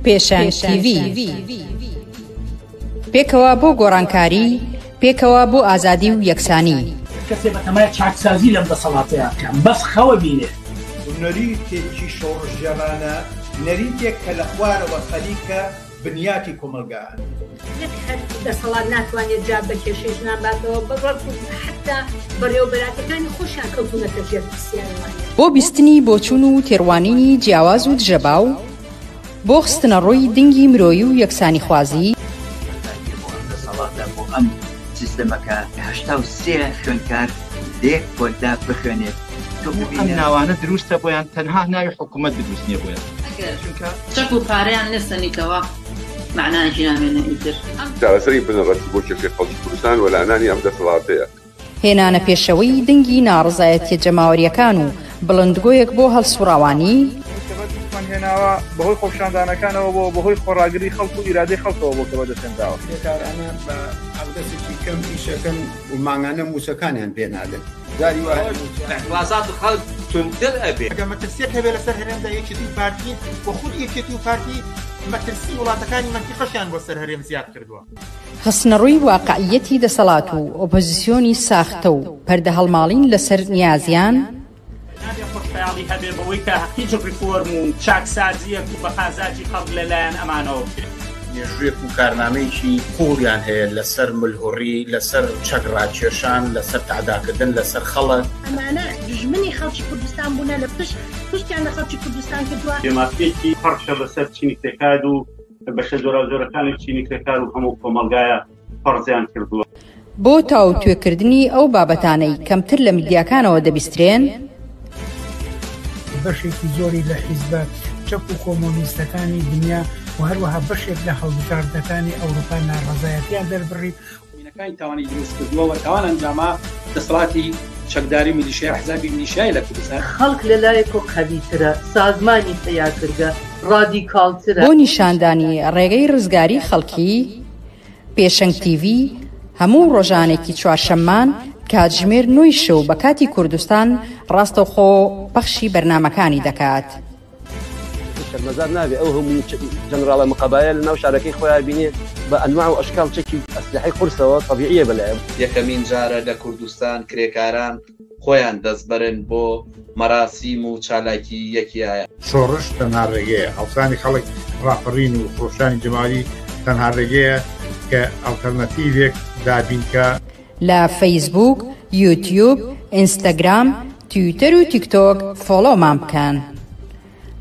پێشەنگ تیڤی. پێکەوە بۆ گۆڕانکاری، پێکەوە بۆ ئازادی و یەکسانی. کەسێ بەتەمای چاکسازی لەم دەسەڵاتەیا بکا بەس خەوە بینێ. نەریتێکی شۆڕشگێڕانە، نەریتێک کە لە خوارەوە خەریکە بنیاتی کۆمەڵگا ئەنێت. نەک هەر دەسەڵات ناتوانێت جواب بە کێشەی ژنان باتەوە، بەڵکو حەتتا بەڕێوەبەراتەکانی خۆشیان کەوتوونەتە ژێر پرسیارەوانە. بۆ بیستنی بۆچوون و تێڕوانینی جیاواز و دژەباو، بۆ خستنەڕووی دنگی مرۆیی و یەکسانیخوازی. بەتایبەتی بۆ ئەم دەسەڵاتە، بۆ ئەم سیستەمە کە 83 خوێندکار لە یەک پۆلدا بخوێنێت، تۆ ئەم ببینە. ناوانە دروستە بۆیان تەنها ناوی حکومەت دروست نیە بۆیان. ئەگەر چونکە. چەک و پارەیان نەسەنیتەوە مەعنایەکی نامێنێ ئیتر. چارەسەری بنەڕەتی بۆ کێشەی خەڵکی کوردستان وەلانانی ئەم دەسەڵاتەیە. هێنانە پێشەوەی دەنگی ناڕەزایەتیە جەماوەریەکان و بڵندگۆیەک بۆ هەڵسوڕاوانی. ئەوەی کە بەدەستمان هێناوە بەهۆی خۆپیشاندانەکانەوە بووە، بەهۆی خۆڕاگری خەڵک و ئیرادەی خەڵکەوە بووە کە بەدەستهێنراوە. کرێکارانە بە حەقدەستێکی کەم ئیشەکەن و مانگانە مووچەکانیان پێ نادەن. جاری وا هەیە مووچە. ئیعتڕازات خەڵک توندتر ئەبێ. ئەگەر مەترسیەک هەبێ لەسەر هەرێمدا یەکێتی و پارتین و خودی یەکێتی و پارتی مەترسی وڵاتەکانی مەنتیقەشیان بۆ سەر هەرێم زیاد کردووە. خستنەڕووی واقعییەتی دەسەڵات و ئۆپۆزیسیۆنی ساختە و پەردەهەڵماڵین لەسەر نیازیان. نابێ خۆشخەیاڵی هەبێ بەوەی کە هیچ ڕیفۆرم و چاکسازییەک و بە قازاجی خەڵک لە لایەن ئەمانەوە بکرێ. مێژوویەک و کارنامەیەکی قووڵیان هەیە لەسەر ملهوڕی، لەسەر چەک ڕاکێشان، لەسەر تەعداکردن لەسەر خەڵک. ئەمانە دوژمنی خەڵکی کوردستان بوونە لە پشت پشتیان لە خەڵکی کوردستان کردووە. بێمافییەکی پڕشە بەسەر چینی کرێکار و بەشە جۆراوجۆرەکانی چینی کرێکار و هەموو کۆمەڵگایە فەرزیان کردووە. بۆ تاوتوێکردنی ئەو بابەتانەی کەمتر لە میدیاکانەوە دەبیسترێن. بەشێکی زۆری لە حیزبە چەپ و کۆمۆنیستەکانی دنیا و هەروەها بەشێک لە هەڵبژاردنەکانی ئەوروپا ناڕەزایەتیان دەربڕی. مینەکانی تاوانی دروست کردووە و تاوان ئەنجاما دەسەڵاتی چەکداری میلیشیا ئەحزابی میلیشیای لە کوردستان. خەڵک لە لایەکۆ قەویترە، سازمانی پەیا کردگە، ڕادیکاڵترە. بۆ نیشاندانی ڕێگەی ڕزگاری خەڵکی، پێشەنگ تیڤی هەموو ڕۆژانێکی چوارشەممان کاتژمێر نۆی شەو بە کاتی کوردستان ڕاستەوخۆ پەخشی بەرنامەکانی دەکات. شەرمەزار نابێ ئەو هەموو جەنراڵە مقەبایە لە ناو شارەکەی خۆیا بینێ بە ئەنواع و ئەشکال چەکی ئەسلحەی قورسەوە تەبیعیە بەلایەوە. یەکەمین جارە لە کوردستان کرێکاران خۆیان دەستبەرن بۆ مەراسیم و چالاکی یەکی ئایار. شۆڕش تەنها ڕێگەیە، هەڵسانی خەڵک، ڕاپەڕین و خرۆشانی جەماوەری تەنها ڕێگەیە کە ئەڵتەرناتیڤێک دابینکا. لە فەیسبووک، یوتیوب، ئینستاگرام، تویتەر و تیکتۆک فۆڵۆمان بکەن.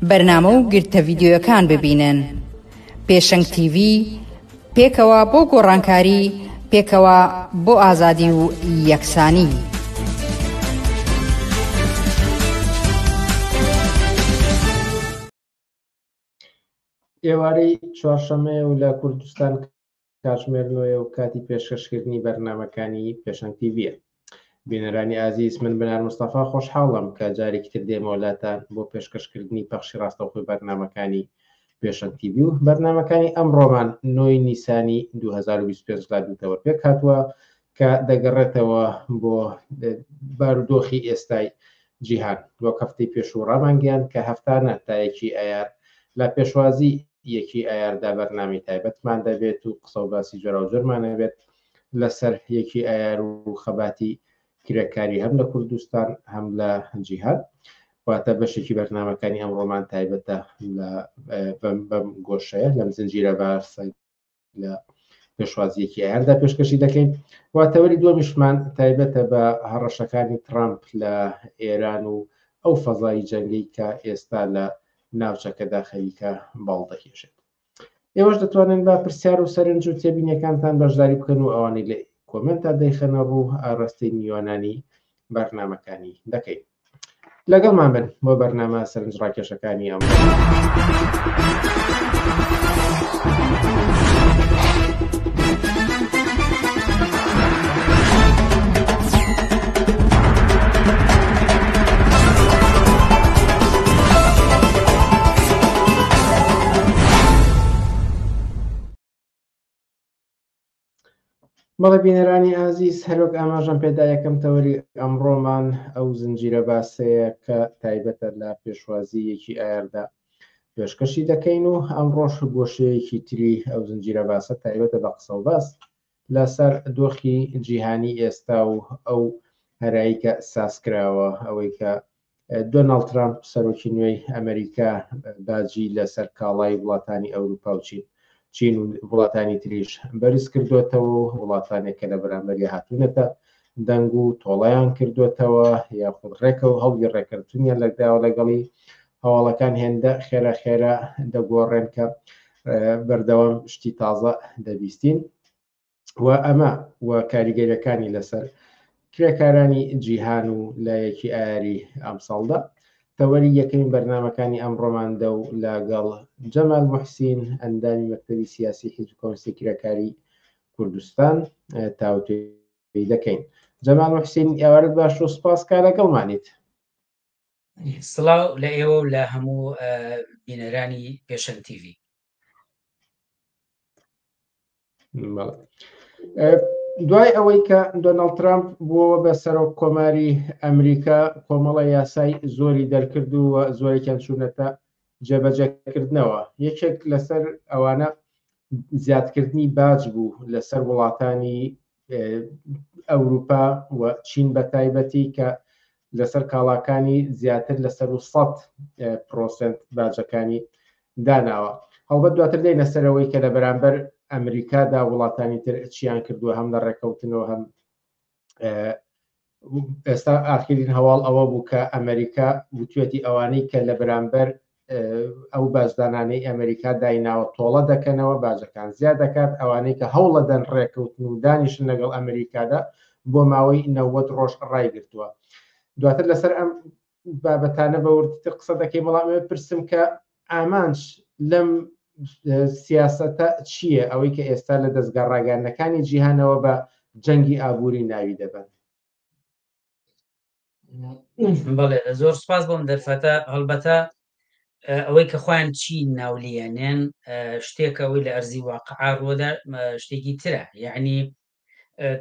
بەرنامە و گرتە ڤیدیۆیەکان ببینن. پێشەنگ تیڤی، پێکەوە بۆ گۆڕانکاری، پێکەوە بۆ ئازادی و یەکسانی. ئێوارەی چوارشەممەیە و لە کوردستان کاتژمێر نۆیە و کاتی پێشکەشکردنی بەرنامەکانی پێشەنگ تیڤیە. بینەرانی ئازیز من بنار مستەفا خۆشحاڵم کە جارێکی تر دێمەوە لاتان بۆ پێشکەشکردنی پەخشی ڕاستەوخۆی بەرنامەکانی پێشەنگ تیڤی و بەرنامەکانی ئەمڕۆمان نۆی نیسانی 2025 لا دووتەوە پێک هاتووە کە دەگەڕێتەوە بۆ بارودۆخی ئێستای جیهان وەک هەفتەی پێشوو ڕامانگەیاند کە هەفتانە تا یەکی ئایار لە پێشوازی یەکی ئایاردا بەرنامەی تایبەتمان دەبێت و قسە و باسی جۆراوجۆرمان ئەبێت لەسەر یەکی ئایار و خەباتی کرێکاری هەم لە کوردستان هەم لە جیهان واتە بەشێکی بەرنامەکانی ئەمڕۆمان تایبەتە لە بەم گۆشەیە لەم زنجیرە باسە لە پێشوازیەکی ئایاردا پێشکەشی دەکەین و تەوەری دووەمیشمان تایبەتە بە هەڕەشەکانی ترامپ لە ئێران و ئەو فەزای جەنگەی کە ئێستا لە ناوچەکەدا خەریکە باڵ دەکێشێت ئێوەش دەتوانن بە پرسیار و سەرنج و تێبینیەکانتان بەشداری بکەن و ئەوانەی لە کۆمێنتا دەیخەنە ڕوو ئاراستەی میوانانی بەرنامەکانی دەکەین لەگەڵمان بن بۆ بەرنامە سەرنجڕاکێشەکانی ئەمڕۆ. بەڵێ بینەرانی ئازیز هەروەک ئاماژەم پێدا یەکەم تەوەری ئەمڕۆمان ئەو زنجیرە باسەیە کە تایبەتە لە پێشوازی یەکی ئایاردا. پێشکەشی دەکەین و ئەمڕۆش گۆشەیەکی تری ئەو زنجیرە باسە تایبەتە بە قسە و باس لەسەر دۆخی جیهانی ئێستا و ئەو هەرایی کە سازکراوە، ئەوەی کە دۆناڵد ترامپ سەرۆکی نوێی ئەمریکا باجی لەسەر کاڵای وڵاتانی ئەوروپا و چین چین و وڵاتانی تریش بەرز کردوێتەوە و وڵاتانێک کە لە بەرامبەری هاتوونەتە دەنگ و تۆڵەیان کردوێتەوە یاخود ڕێکە و هەڵگی ڕێککەوتنیان لەداوە لەگەڵی هەواڵەکان هێندە خێرا خێرا دەگۆڕێن کە بەردەوام شتی تازە دەبیستین و ئەمە و کاریگەریەکانی لەسەر کرێکارانی جیهان و لە یەکی ئایاری ئەمساڵدا تەوەری یەکەمین بەرنمەکانی ئەمڕۆماندە و لەگەڵ جەمال محسین ئەندامی مەکتەبی سیاسی حیزب کۆمسیۆنی کرێکاری کوردستان تاوتوێی دەکەین. جەمال محسین ئێوارت باش و سپاس کا لەگەڵمانیت. سڵاو لە ئێوە و لە هەموو بینەرانی پێشەنگ تیڤی. دوای ئەوەی کە دۆناڵد ترامپ بووەوە بە سەرۆک کۆماری ئەمریکا کۆمەڵە یاسای زۆری دەرکرد و زۆرێکیان چوونەتە جێبەجێکردنەوە یەکێک لەسەر ئەوانە زیادکردنی باج بوو لەسەر وڵاتانی ئەوروپا و چین بە تایبەتی کە لەسەر کاڵاکانی زیاتر لە 100 پرۆسنت باجەکانی داناوە. هەڵبەت دواتر دێینە سەر ئەوەی کە لە بەرامبەر ئەمریکادا وڵاتانی تر چیان کردووە هەم لە ڕێککەوتنەوە هەم ئێستا ئاخرین هەواڵ ئەوە بوو کە ئەمریکا وتوێتی ئەوانەی کە لە بەرامبەر ئەو باجدانانەی ئەمریکا دایناوە تۆڵە دەکەنەوە باجەکان زیاد دەکات ئەوانەی کە هەوڵەدەن ڕێککەوتن و دانیشن لەگەڵ ئەمریکادا بۆ ماوەی 90 ڕۆژ ڕایگرتووە دواتر لەسەر ئەم بابەتانە بە وردتر قسە دەکەین بەڵام ئەوێ پرسم کە ئامانج لەم سیاسەتە چییە ئەوەی کە ئێستا لە دەستگا ڕاگەیاندنەکانی جیهانەوە بە جەنگی ئابووری ناوی دەبەن؟ بەڵێ زۆر سپاس بۆم دەرفەتە هەڵبەتە ئەوەی کە خۆیان چی ناولیێنێن شتێکە ئەوەی لە ئەرزی واقعا ڕۆدا شتێکی ترە یعنی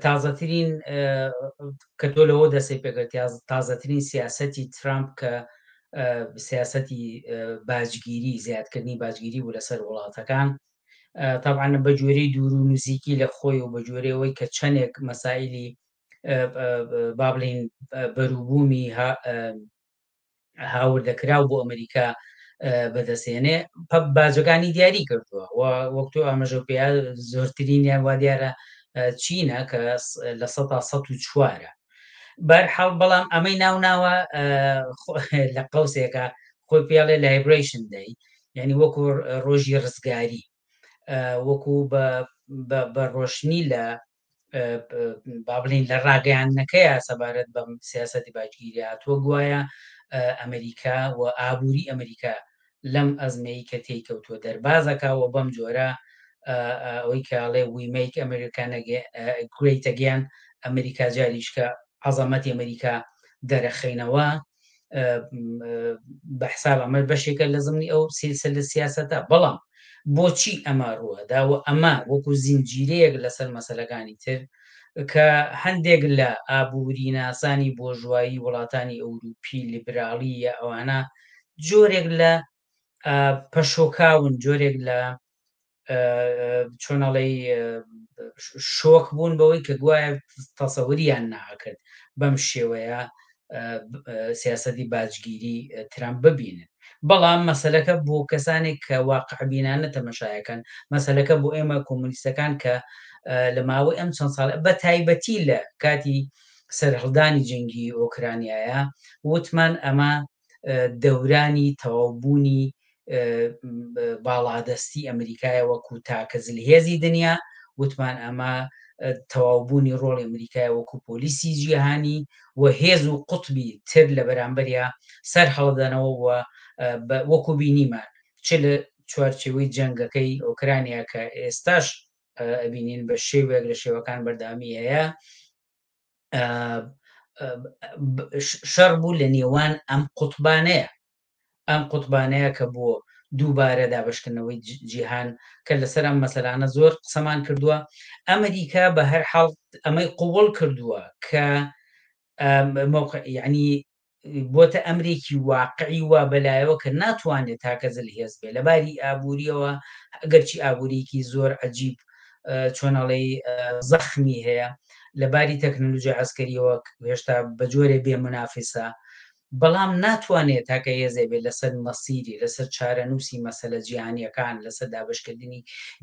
تازەترین کە تۆ لەوە دەستی پێکرد تازەترین سیاستی ترامپ کە سیاستی باجگیری زیادکردنی باجگیری بوو لەسەر وڵاتەکان طبعا بە گوێرەی دوور و نزیکی لە خۆی و بە گوێرەوەی کە چەندێک مەسائلی با بڵین بەروبوومی هاوردەکراو بۆ ئەمریکا بەدەستێنێ باجەکانی دیاری کردووە و وەک تۆ ئاماژە پێ زۆرترینیان وا دیارە چینە کە لە سە سە چوارە بەرحاڵ بەڵام ئەمەی ناو ناوە لە قەوسێکە خۆی پێڵێ Liberation Day یعنی وەکو ڕۆژی ڕزگاری وەکو بە ڕۆشنی لە با بڵین لە ڕاگەیاندنەکەیە سەبارەت بەم سیاستی باجگیری هاتووە گوایە ئەمریکا و ئابووری ئەمریکا لەم ئەزمەی کە تێی کەوتووە دەربازەکە و بەم جۆرە ئەوەی کاڵێ we make America great again ئەمریکا جاریشکە عەزەمەتی ئەمریکا دەرەخەینەوە بە حساب ئەمە بەشێکە لە زمنی ئەو سلسلە سیاسەتە بەڵام بۆچی ئەمە ڕووەدا و ئەمە وەکو زنجیرەیەک لەسەر مەسەلەکانی تر کە هەندێک لە ئابووری ناسانی بۆژوایی وڵاتانی ئەوروپی لیبراڵی یا ئەوانە جۆرێک لە پەشۆکاون جۆرێک لە چۆنەڵی شۆک بوون بەوەی کە گوایە تەسەوریان ناکرد بەم شێوەیە سیاستی باجگیری ترامپ ببینن بەڵام مەسلەکە بۆ کەسانێک کە واقعبینانە تەمەشایەکەن مەسلەکە بۆ ئێمە کۆمۆنیستەکان کە لە ماوەی ئەم چەند ساڵ بە تایبەتی لە کاتی سەرهەڵدانی جەنگی ئۆکرانیایە وتمان ئەمە دەورانی تەواوبوونی باڵادەستی ئەمریکایە وەکو تاکە زلهێزی دنیا وتمان ئەمە تەواوبوونی ڕۆڵی ئەمریکای وەکو پۆلیسی جیهانی و هێز و قوتبی تر لە بەرامبەریا سەر هەڵدەنەوە و وەکو بینیمان چ لە چوارچێوەی جەنگەکەی ئۆکرانیا کە ئێستاش ئەبینین بە شێوەیەک لە شێوەکان بەردەوامی هەیە شەڕ بوو لە نێوان ئەم قوتبانەیە ئەم قوتبانەیە کە بۆ دووبارە دابشکردنەوەی جیهان کە لەسەر ئەم مەسەلانە زۆر قسەمان کردووە ئەمریکا بە هەر حاڵ ئەمەی قوبڵ کردووە کە یعنی. بۆتە ئەمرێکی واقعی وا بەلایەوە کە ناتوانێت تاکە زلهێز بێ لە باری ئابووریەوە، ئەگەرچی ئابووریکی زۆر عجیب چۆنەڵی زەخمی هەیە لە باری تەکنەلۆژی عسکەریەوە هێشتا بە جۆرێ بێ منافسە، بەڵام ناتوانێت تاکە هێزێ بێت لەسەر مەسیری، لەسەر چارەنووسی مەسەلە جیهانیەکان، لەسەر دابشکردنی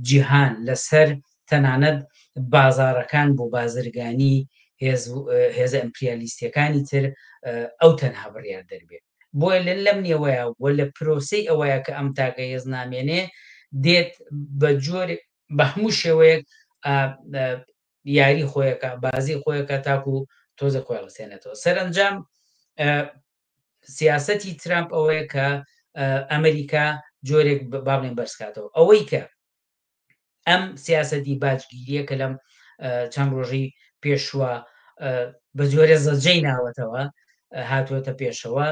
جیهان، لەسەر تەنانەت بازاڕەکان بۆ بازرگانی هێزە ئەمپریالیستیەکانی تر ئەو تەنها بڕیار دەربێت. بۆیە لە لەم نێوەیە و لە پرۆسەی ئەوەیە کە ئەم تاکە هێز نامێنێ دێت بە جۆرێک بە هەموو شێوەیەک یاری خۆیەکە بازی خۆیەکە تاکو تۆزە خۆی هەڵسێنێتەوە. سەرەنجام سیاسەتی ترامپ ئەوەیە کە ئەمریکا جۆرێک با بڵێن بەرزکاتەوە. ئەوەی کە ئەم سیاسەتی باجگیریە کە لەم چەند ڕۆژی پێشوە بە جۆرە زەجەی ناوەتەوە هاتووەتە پێشەوە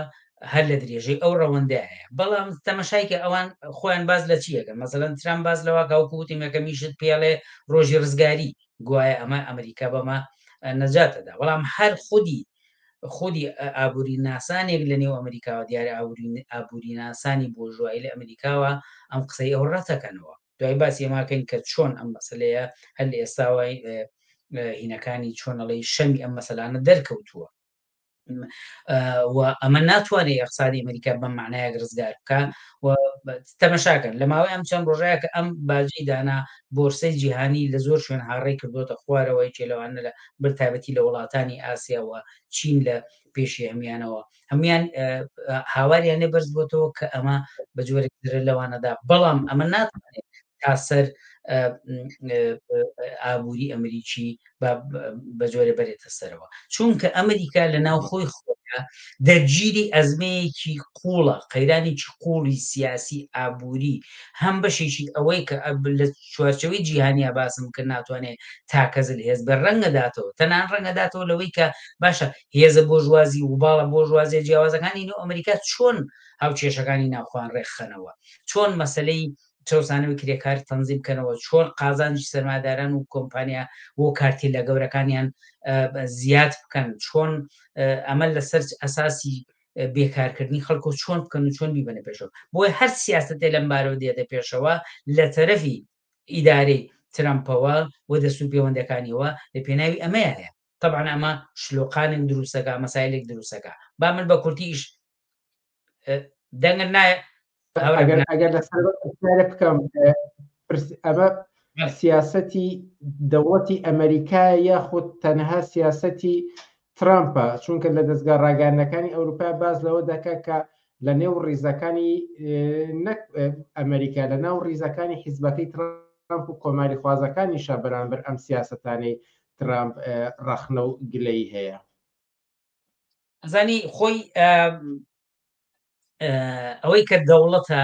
هەر لە درێژەی ئەو ڕەوەندایە. بەڵام تەمەشای کە ئەوان خۆیان باز لە چیەکەن، مەسەلەن ترامپ باز لەوە کاوکو وتیم یەکەمیشت پێڵێ ڕۆژی ڕزگاری، گوایە ئەمە ئەمریکا بەمە نەجاتەدا. بەڵام هەر خودی خودی ئابووری ناسانێک لە نێو ئەمریکاوە دیارە ئابووری ناسانی بۆرژوایی لە ئەمریکاوە ئەم قسەی ئەو ڕەتەکەنەوە. دوای باسی ئەماکەین کە چۆن ئەم مەسلەیە هەر لە ئێستاوە هینەکانی چۆنەڵی شەمی ئەم مەسەلانە دەرکەوتووە و ئەمە ناتوانێت ئەقسادی ئەمریکا بەم معنایەک ڕزگار بکە و تەمەشاکەن لە ماوەی ئەم چەند ڕۆژەیە کە ئەم باجی دانا بۆرسەی جیهانی لە زۆر شوێن هاڕێی کردوتە خوارەوەی کێ لەوانە لە بەتایبەتی لە وڵاتانی ئاسیاوە چین لە پێشی هەمیانەوە هەمویان هاواریان لێ بەرز بۆتەوە کە ئەمە بە جۆرێک درە لەوانەدا، بەڵام ئەمە ناتوانێت تا سەر ئابووری ئەمریکی بە جۆرە بەرێتە سەرەوە، چونکە ئەمریکا لە ناو خۆی خۆیان دەرگیری ئەزمەیەکی قوڵە، قەیرانێکی قوڵی سیاسی ئابووری، هەم بەشێکی ئەوەی کە لە چوارچەوەی جیهانیا باسم کرد ناتوانێت تاکە زلهێز بێ، ڕەنگە داتەوە تەنان ڕەنگە داتەوە لەوەی کە باشە هێزە بۆرژوازی و باڵە بۆرژوازیە جیاوازەکانی نێو ئەمریکا چۆن هاوکێشەکانی ناوخۆیان ڕێکخەنەوە، چۆن مەسەلەی چەوسانەوەی کرێکار تەنزیم بکەنەوە، چۆن قازانجی سەرمایەداران و کۆمپانیا و کارتیلە گەورەکانیان زیاد بکەن، چۆن ئەمە لەسەر ئەساسی بێکارکردنی خەڵک و چۆن بکەن و چۆن بیبەنە پێشەوە. بۆیە هەر سیاسەتێ لەم بارەوە دێتە پێشەوە لە تەرەفی ئیدارەی ترەمپەوە و دەست و پێوەندەکانیەوە لە پێناوی ئەمەیە هەیە. طبعا ئەمە شلۆقانێک دروستەکە، مەسایلێک دروستەکە. با من بە کورتی ئیش دەنگت نایە ئەگەر لەسەر بکەم ئەمە سیاسەتی دەوڵەتی ئەمریکا یاخود تەنها سیاسەتی ترامپە، چونکە لە دەستگا ڕاگەیاندنەکانی ئەوروپا باس لەوە دەکا کە لە نێو ڕیزەکانی نەک ئەمریکا لە ناو ڕیزەکانی حیزبەکەی ترامپ و کۆماری خوازەکانیشە بەرامبەر ئەم سیاسەتانەی ترامپ ڕەخنە و گلەیی هەیە. ئەزانی خۆی ئەوەی کە دەوڵەتە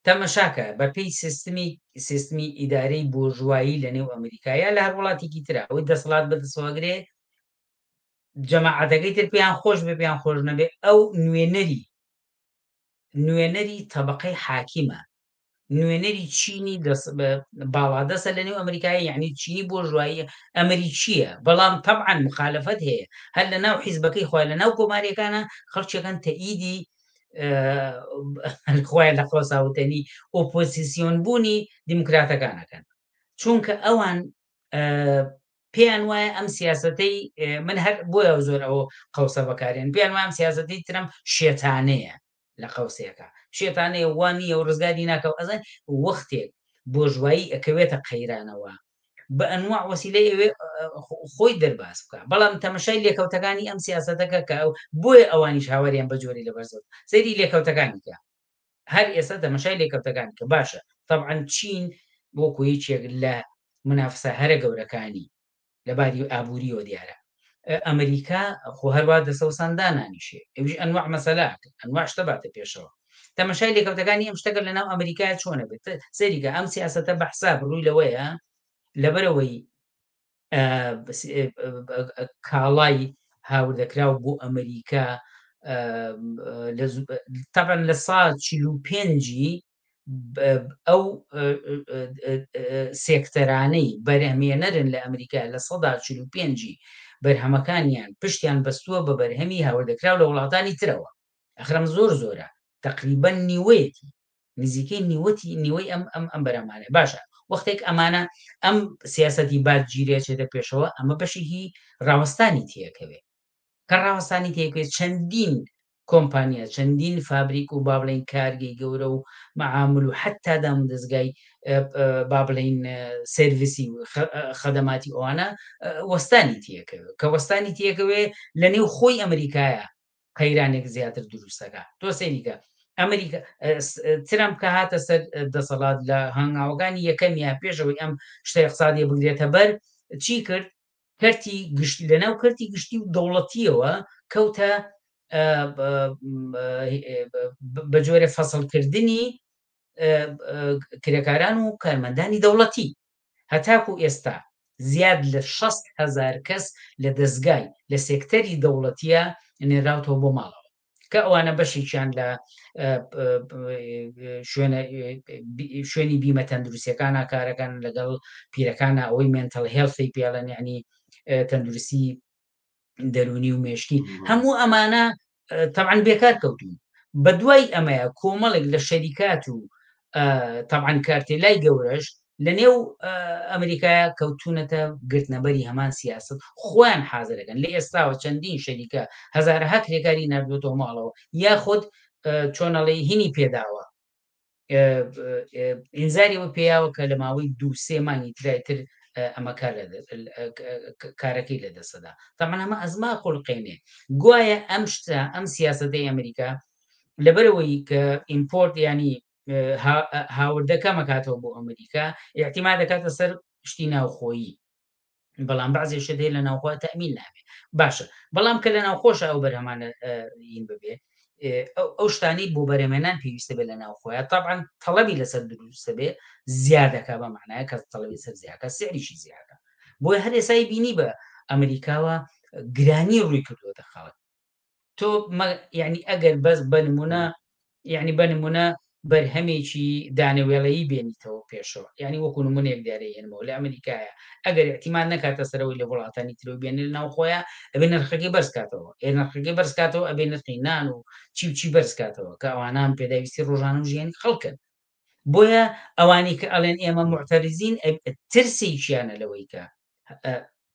تەمەشاکە بە پێی سیستمی سیستمی ئیدارەی بۆرژوایی لە نێو ئەمریکا یا لە هەر وڵاتێکی ترە ئەوەی دەسەڵات بەدەستەوەگرێ جەماعەتەکەی تر پێیان خۆش بێ پێیان خۆش نەبێ ئەو نوێنەری نوێنەری تەبقەی حاکیمە نوێنەری چینی باڵادەسە لە نێو ئەمریکای یعنی چینی بۆرژوایی ئەمریکیە بەڵام طبعا مخالفەت هەیە هەر لە ناو حیزبەکەی خۆی لە ناو کۆماریەکانە خەڵکیەکان تەئیدی خۆیان لە قۆساوتەنی ئۆپۆزیسیۆن بوونی دیموکراتەکانەکەن چونکە ئەوان پێیان وایە ئەم سیاستەی من هەر بۆیە زۆر ئەو قەوسە بەکارێن پێیان وایە ئەم سیاستەی ترەم شێتانەیە لە قەوسێکە شێتانەیە وا نییە و ڕزگاری ناکە و ئەزان وەختێک بۆرژوایی ئەکەوێتە قەیرانەوە بە ئەنواع وەسیلەی ئەوێ خۆی دەرباز بکە بەڵام تەمەشای لێکەوتەکانی ئەم سیاستەکە کە ئەو بۆیە ئەوانیش هاواریان بە جۆری لەبەرزەوە سەیری لێکەوتەکانی کە هەر ئێستا تەمەشای لێکەوتەکانی کە باشە طبعا چین وەکو یەکێک لە منافسە هەرە گەورەکانی لە باری ئابووریەوە دیارە ئەمریکا خۆ هەروە دەسەوسان دانانیشێ ئەویش ئەنواع مەسەلە ئەنواع شتە باتە پێشەوە تەمەشای لێکەوتەکانی ئەم شتەکە لە ناو ئەمریکا چۆنە بێت سەریکە ئەم سیاستە بە حساب ڕووی لەوەیە لەبەرەوەی کاڵای هاوردەکراو بۆ ئەمریکا تەبەن لە سا 45ی ئەو سێکتەرانەی بەرهەمێنەرن لە ئەمریکا 45%ی. بەرهەمەکانیان پشتیان بەستووە بە بەرهەمی هاوردەکراو لە وڵاتانی ترەوە ئەخرەم زۆر زۆرە تقریبا نیوەیەتی نزیکەی نیوەتی نیوەی ئەم ئەم ئەم بەرهەمانە باشە وەختێک ئەمانە ئەم سیاسەتی باجگیریە چێتە پێشەوە ئەمە بەشێکی ڕاوەستانی تێکەوێ کە ڕاوەستانی تێکەوێت چەندین کۆمپانیا چەندین فابریک و با بڵێین کارگەی گەورە و مەعامل و حتا دام و دەزگای با بڵێین سێرڤسی و خەدەماتی ئەوانە وەستانی تێکەوێت کە وەستانی تێکەوێ لە نێو خۆی ئەمریکایە قەیرانێک زیاتر دروستەکە تۆ سەیریکە ئەمریکا ترەمپ کە هاتە سەر دەسەڵات لە هەنگاوەکانی یەکەمیان پێشەوەی ئەم شتە اقتصادیە بگرێتە بەر چی کرد کەرتی گشتی لەناو کەرتی گشتی و دەوڵەتیەوە کەوتە بە جۆرە فەسڵکردنی کرێکاران و کارمەندانی دەوڵەتی هەتاکو ئێستا زیاد لە 6 هزار کەس لە دەستگای لە سێکتەری دەوڵەتیە نێراوتەوە بۆ ماڵەوە کە ئەوانە بەشێکیان لە شوێنی بیمە تەندروستیەکانە کارەکان لەگەڵ پیرەکانە ئەوەی mental health ی پێڵەن یعنی تەندروستی دەرونی و مێشکی هەموو ئەمانە تەعاان بێکار کەوتون بە دوای ئەمەیە کۆمەڵێک لە شەریکات و تەعاان کارتێلای گەورەش لە نێو ئەمریکایە کەوتونەتە گرتنەبەری هەمان سیاسەت خۆیان حازرەکەن لە ئێستاوە چەندین شەریکە هەزارەها کرێکاری ناردوێتەوە ماڵەوە یاخود چۆنەڵی هینی پێداوە ئینزاری ئەوە پێیاوە کە لە ماوەی دوو سێ مانگی ترای تر ئەمە کارەکەی لە دەسەدا تەمان ئەمە ئەزما خولقێنێ گوایە ئەم شتە ئەم سیاستەی ئەمریکا لەبەرەوەی کە import ینی هاوردە کەمەکاتەوە بۆ ئەمریکا اعتیما دەکاتە سەر شتی ناوخۆیی بەڵام بەعزێ شت هەیە لە ناوخۆ تەمین نابێ باشە بەڵام کە لە ناوخۆش ئەو بەرهەمانە ین ببێ ئەو شتانی بۆ بەرەمێنان پێویستە بێ لە ناوخۆیان طبعا تەڵەبی لەسەر دروستە بێ زیادەکە بە معنای کە تەڵەبی سەر زیاکە سعریشی زیاکە بۆیە هەر ئێسای بینی بە ئەمریکاوە گرانی ڕووی کردووەتە خەڵک تۆ یعنی ئەگەر بەس بە نمونە یعنی بە نمونە بەرهەمێکی دانەوێڵەیی بێنیتەوە پێشەوە یعنی وەکو نمونەیەک دیارە هێنمەوە لە ئەمریکایە ئەگەر احتیمان نەکاتە سەرەوەی لە وڵاتانی ترەوە بێنێ لە ناوخۆیە ئەبێ نرخەکەی بەرز کاتەوە ئێ نرخەکەی بەرز کاتەوە ئەبێ نرخی نان و چی و چی بەرز کاتەوە کە ئەوانان پێداویستی ڕۆژانە و ژیانی خەڵکن بۆیە ئەوانی کە ئەڵێن ئێمە معتەرزین ترسێکیانە لەوەی کە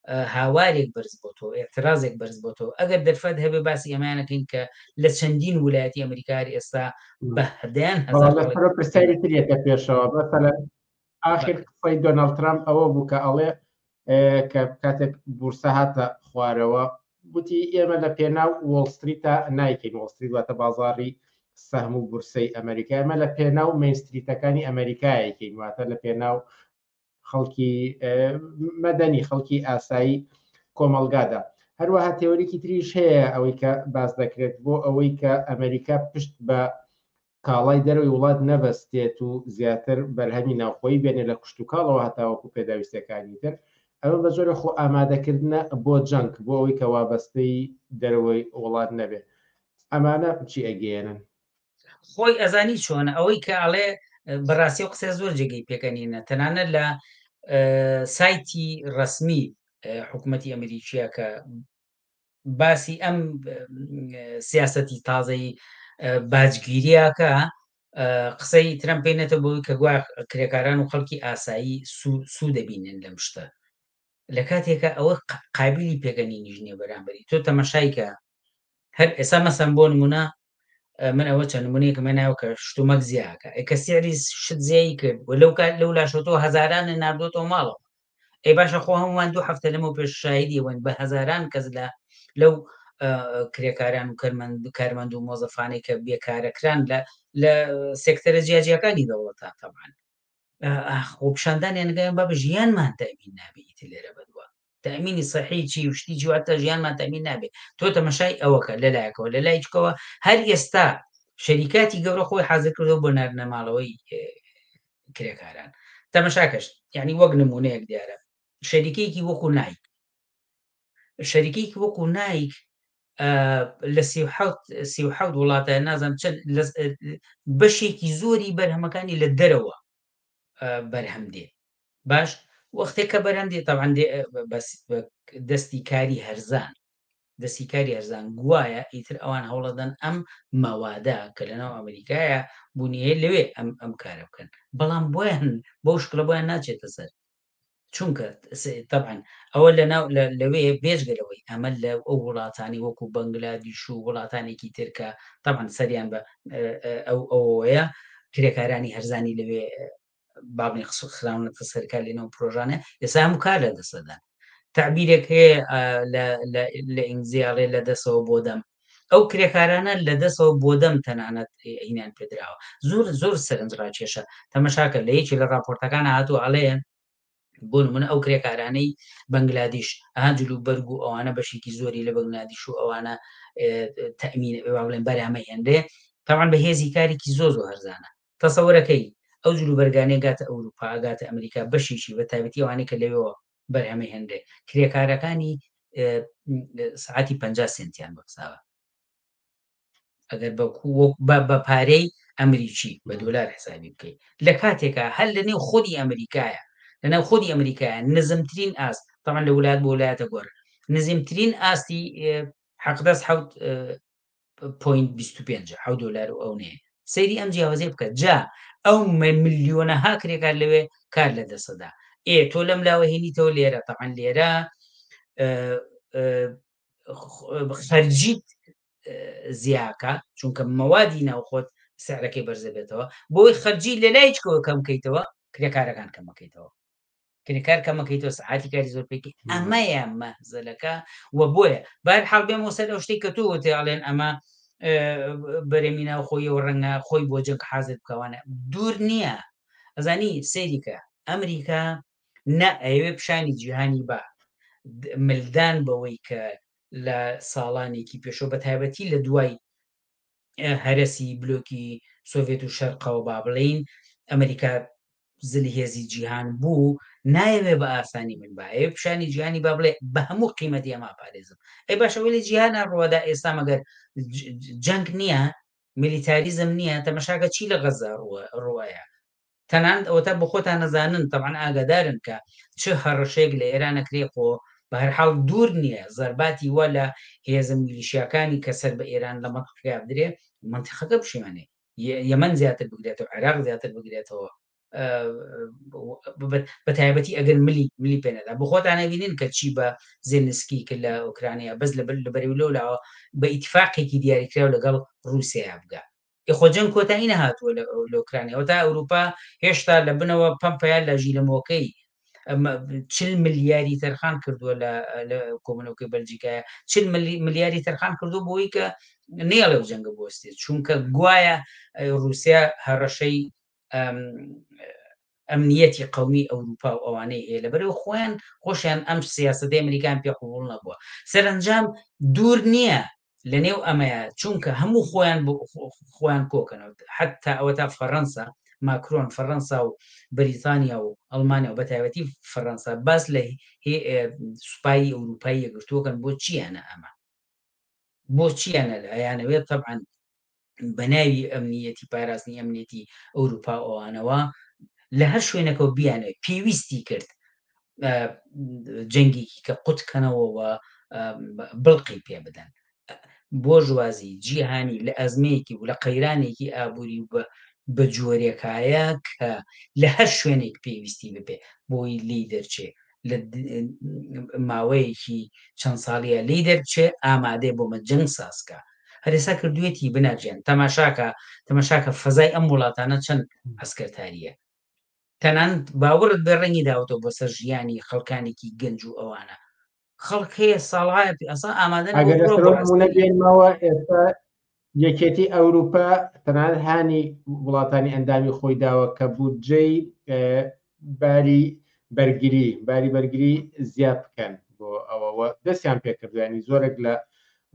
هاوارێک بەرز بۆ تۆ اعترازێک بەرز بۆ تۆ ئەگەر دەرفەت هەبێ باسی ئەمانەکەین کە لە چەندین ولایەتی ئەمریکار ئێستا بە دەیان هەزار پرسیاری تریەکە پێشەوە مەسەلەن ئاخر قسەی دۆناڵد ترامپ ئەوە بوو کە ئەڵێ کە کاتێک بورسە هاتە خوارەوە گوتی ئێمە لە پێناو وۆڵ ستریتە نایکەین وۆڵ ستریت واتە بازاڕی سەهم و بورسەی ئەمریکا ئێمە لە پێناو main street ەکانی ئەمریکایەکەین واتە لە پێناو خەڵکی مەدەنی خەڵکی ئاسایی کۆمەڵگادا هەروەها تێوەرێکی تریش هەیە ئەوەی کە باس دەکرێت بۆ ئەوەی کە ئەمریکا پشت بە کاڵای دەرەوەی وڵات نەبەستێت و زیاتر بەرهەمی ناوخۆیی بێنێ لە کشتوکاڵەوە هەتاوەکو پێداویستیەکانی تر، ئەمە بە جۆرێک خۆ ئامادەکردنە بۆ جەنگ بۆ ئەوەی کە وابەستەی دەرەوەی وڵات نەبێ. ئەمانە چی ئەگەیەنن؟ خۆی ئەزانی چۆنە ئەوەی کە ئەڵێ بەڕاستی و قسە زۆر جێگەی پێکەنینە تەنانەت لە سایتی ڕسمی حکوومەتی ئەمریکیە کە باسی ئەم سیاسەتی تازەی باجگیریاکە قسەی ترەمپ پێ نێتە بۆی کە گویا کرێکاران و خەڵکی ئاسایی سوو دەبینن لەم شتە لە کاتێکە ئەوە قابلی پێکەنینیش نییە بەرامبەری تۆ تەمەشای کە هەر ئێستا مەسەن بۆ نمونە من ئەوە چەند نمونەیەکم هێناوە کە شتومەک زیاکە کە سعری شت زیایی کرد و لەو کات لەو لاشەوە هەزاران ناردۆتەوە ماڵەوە ئەی باشە خۆ هەمووان دوو هەفتە لەمە پێش شاهیدی ئەوەین بە هەزاران کەس لە لەو کرێکاران و کەرمەند کارمەند و مۆزەفانەی کە بێکارەکران لە لە سێکتەرە جیاجیاکانی دەوڵەتە تەبان خۆپیشاندانیان گەیان بابە ژیانمان تەئمین نابێ ئیتر لێرە بەدووە تەئمینی سەحی چی و شتی جواتە ژیانمان تەئمین نابێ تۆ تەمەشای ئەوەکە لەلایەکەوە لە لایچکەوە هەر ئێستا شەریکاتی گەورە خۆی حاضر کردەوە بۆ ناردنە ماڵەوەی کرێکاران تەمەشاکەش یعنی وەک نمونەیەک دیارە شەریکەیەکی وەکو نایک شەریکەیەکی وەکو نایک لە 37 وڵاتە نازانم چەند بەشێکی زۆری بەرهەمەکانی لە دەرەوە بەرهەم دێ باش وەختێک کە بەرهەم دێ تەبعەن دێ بەس دەستی کاری هەرزان دەستی کاری هەرزان گوایە ئیتر ئەوان هەوڵەدەن ئەم مەوادە کە لەناو ئەمریکایە بوونی هەیە لەوێ ئەم ئەم کارە بکەن بەڵام بۆیان بەو شکلە بۆیان ناچێتە سەر چونکە تەبعەن ئەوە لەناو لەوێ بێجگە لەوەی ئەمە لە ئەو وڵاتانی وەکو بەنگلادیش و وڵاتانێکی تر کە تەبعەن سەریان بە ئەو ئەوەیە کرێکارانی هەرزانی لەوێ بابنی خراونەتە سەرکار لێنەوە پرۆژانە ئێستا هەموو کار لە دەسەدان تعبیرێک هەیە لە ئینگلیزیاڵێ لە دەسەوە بۆ دەم ئەو کرێکارانە لە دەسەوە بۆ دەم تەنانەت هینیان پێدراوە زۆر زۆر سەرنج ڕاکێشە تەمەشاکە لە یەکی لە راپۆرتەکان هاتوو ئەڵێ بۆ نمونە ئەو کرێکارانەی بەنگلادیش ئەها جل و بەرگ و ئەوانە بەشێکی زۆری لە بەنگلادیش و ئەوانە تەمین بڵێن بەرامە هێنرێ تاوان بە هێزی کارێکی زۆر زۆر هەرزانە تەسەوەرەکەی ئەو جل و بەرگانەی گاتە ئەوروپا ئەگاتە ئەمریکا بەشێکی بە تایبەتی ئەوانەی کە لەوێوە بەرهەمەهێنرێ کرێکارەکانی سعاتی 50 سنتیان بۆ حسابە ئەگەر بە پارەی ئەمریکی بە دۆلار حسابی بکەیت لە کاتێکا هەر لە نێو خودی ئەمریکایە لە ناو خودی ئەمریکایە نزمترین ئاست تەمان لە وڵات بۆ وڵاتە گۆڕ نزمترین ئاستی حەقدەست حوت پوینت 25 حەوت دۆلار و ئەو نەیە سەیری ئەم جیاوازیە بکە جا ئەو ملیۆنەها کرێکار لەوێ کار لە دەسەدا ئێ تۆ لەم لاوە هێنیتەوە لێرە تەعاان لێرە خەرجیت زیاکە چونکە مەوادی ناوخۆت سعرەکەی بەرزە بێتەوە بۆی خەرجی لە لایچکەوە کەم کەیتەوە کرێکارەکان کەمەکەیتەوە کرێکار کەمەکەیتەوە سەعاتی کاری زۆر پێکی ئەمەیە مەهزەلەکە و بۆیە بار حاڵ بێمەوە سەر ئەو شتێک کە تۆ وتێ ئەڵێن ئەمە بەرەمی ناوخۆیەوە ڕەنگە خۆی بۆ جەنگ حازر بکەوانە دوور نییە ئەزانی سەیریکە ئەمریکا نە ئەیەوێ پیشانی جیهانی با ملدان بەوەی کە لە ساڵانێکی پێشەوە بە تایبەتی لە دوای هەرەسی بلۆکی سۆڤێت و شەرقەوە با بڵێین ئەمریکا زلهێزی جیهان بوو نایەوێ بە ئاسانی من باەوێ پیشانی جیهانی با بڵێ بە هەموو قیمەتی ئەما پارێزم ئەی باشەوەی لە جیهانە ڕوەدا ئێستا مەگەر جەنگ نییە میلیتاریزم نییە تەمەشاکە چی لە غەزە ڕوەیە تەنانەت ئەوەتا بۆ خۆتان ئەزانن تەبعەن ئاگادارن کە چ هەڕەشەیەک لە ئێران ئەکرێ خۆ بە هەر حاڵ دوور نییە زەرباتی وا لە هێزە میلیشیاکانی کە سەر بە ئێران لە مەنتقەکە بدرێ مەنتیقەکە بشێوێنێ یەمەن زیاتر بگرێتەوە عێراق زیاتر بگرێتەوە بە تایبەتی ئەگەر ملی ملی پێنەدا بۆ خۆتان ئەبینن کە چی بە زێلنسکی کرد لە ئۆکرانیا بەس لە بەرەی لەولاوە بە ئیتفاقێکی دیاریکراو لەگەڵ ڕووسیا بگا ئێ خۆ جەنگ کۆتایی نەهاتووە لە لە ئۆکرانیا ئەوەتا ئەوروپا هێشتا لە بنەوە پەمپەیە لە ژیلەمۆکەی چل ملیاری تەرخان کردووە لە لە کۆبوونەوەکەی بەلجیکایە چل ملیاری تەرخان کردو بۆی کە نێڵێ و جەنگە بۆستێت چونکە گوایە رووسیا هەڕەشەی ئەمنیەتی قومی ئەوروپا و ئەوانەی هەیە لەبەرەوە خۆیان خۆشیان ئەم سیاسەتی ئەمریکان پێ قوبوڵ نەبووە سەرنجام دوور نییە لە نێو ئەمەیە چونکە هەموو خۆیان خۆیان کۆکەنەوە حتا ئەوە تا فەڕەنسا ماکرۆن فەڕەنسا و بەریتانیا و ئەڵمانیا و بەتایبەتی فەڕەنسا باس لە سوپای ئەوروپای یەکگرتووەکەن بۆ چیانە ئەمە بۆ چیانە لە ئەیانەوێت طبعا بە ناوی ئەمنیەتی پاراستنی ئەمنیەتی ئەوروپا و ئەوانەوە لە هەر شوێنەکەەوە بیانەوێت پێویستی کرد جەنگێکی کە قوتکەنەوە و بڵقی پێ بدەن بۆژوازی جیهانی لە ئەزمەیەکی و لە قەیرانێکی ئابووری و بە بە جۆرێکایە کە لە هەر شوێنێک پێویستی ببێ بۆی لی دەرچێ لە ماوەیەکی چەند ساڵیە لی دەرچێ ئامادەی بۆمە جەنگ سازکە هەرێسا کردوێتی بناجیان تەماشاکە تەماشاکە فەزای ئەم وڵاتانە چەند ئەسکەرتاریە تەنانەت باوەڕت بێ ڕەنگی داوەتەوە بۆ سەر ژیانی خەڵکانێکی گەنج و ئەوانە خەڵک هەیە ساڵایە ئەسا ئامادەن ئەگەر لەسەر ئەو نموونە بێنمەوە ئێستا یەکێتی ئەوروپا تەنانەت هانی وڵاتانی ئەندامی خۆی داوە کە بودجەی باری بەرگری باری بەرگری زیاد بکەن بۆ ئەوەوە دەستیان پێکردو ینی زۆرێک لە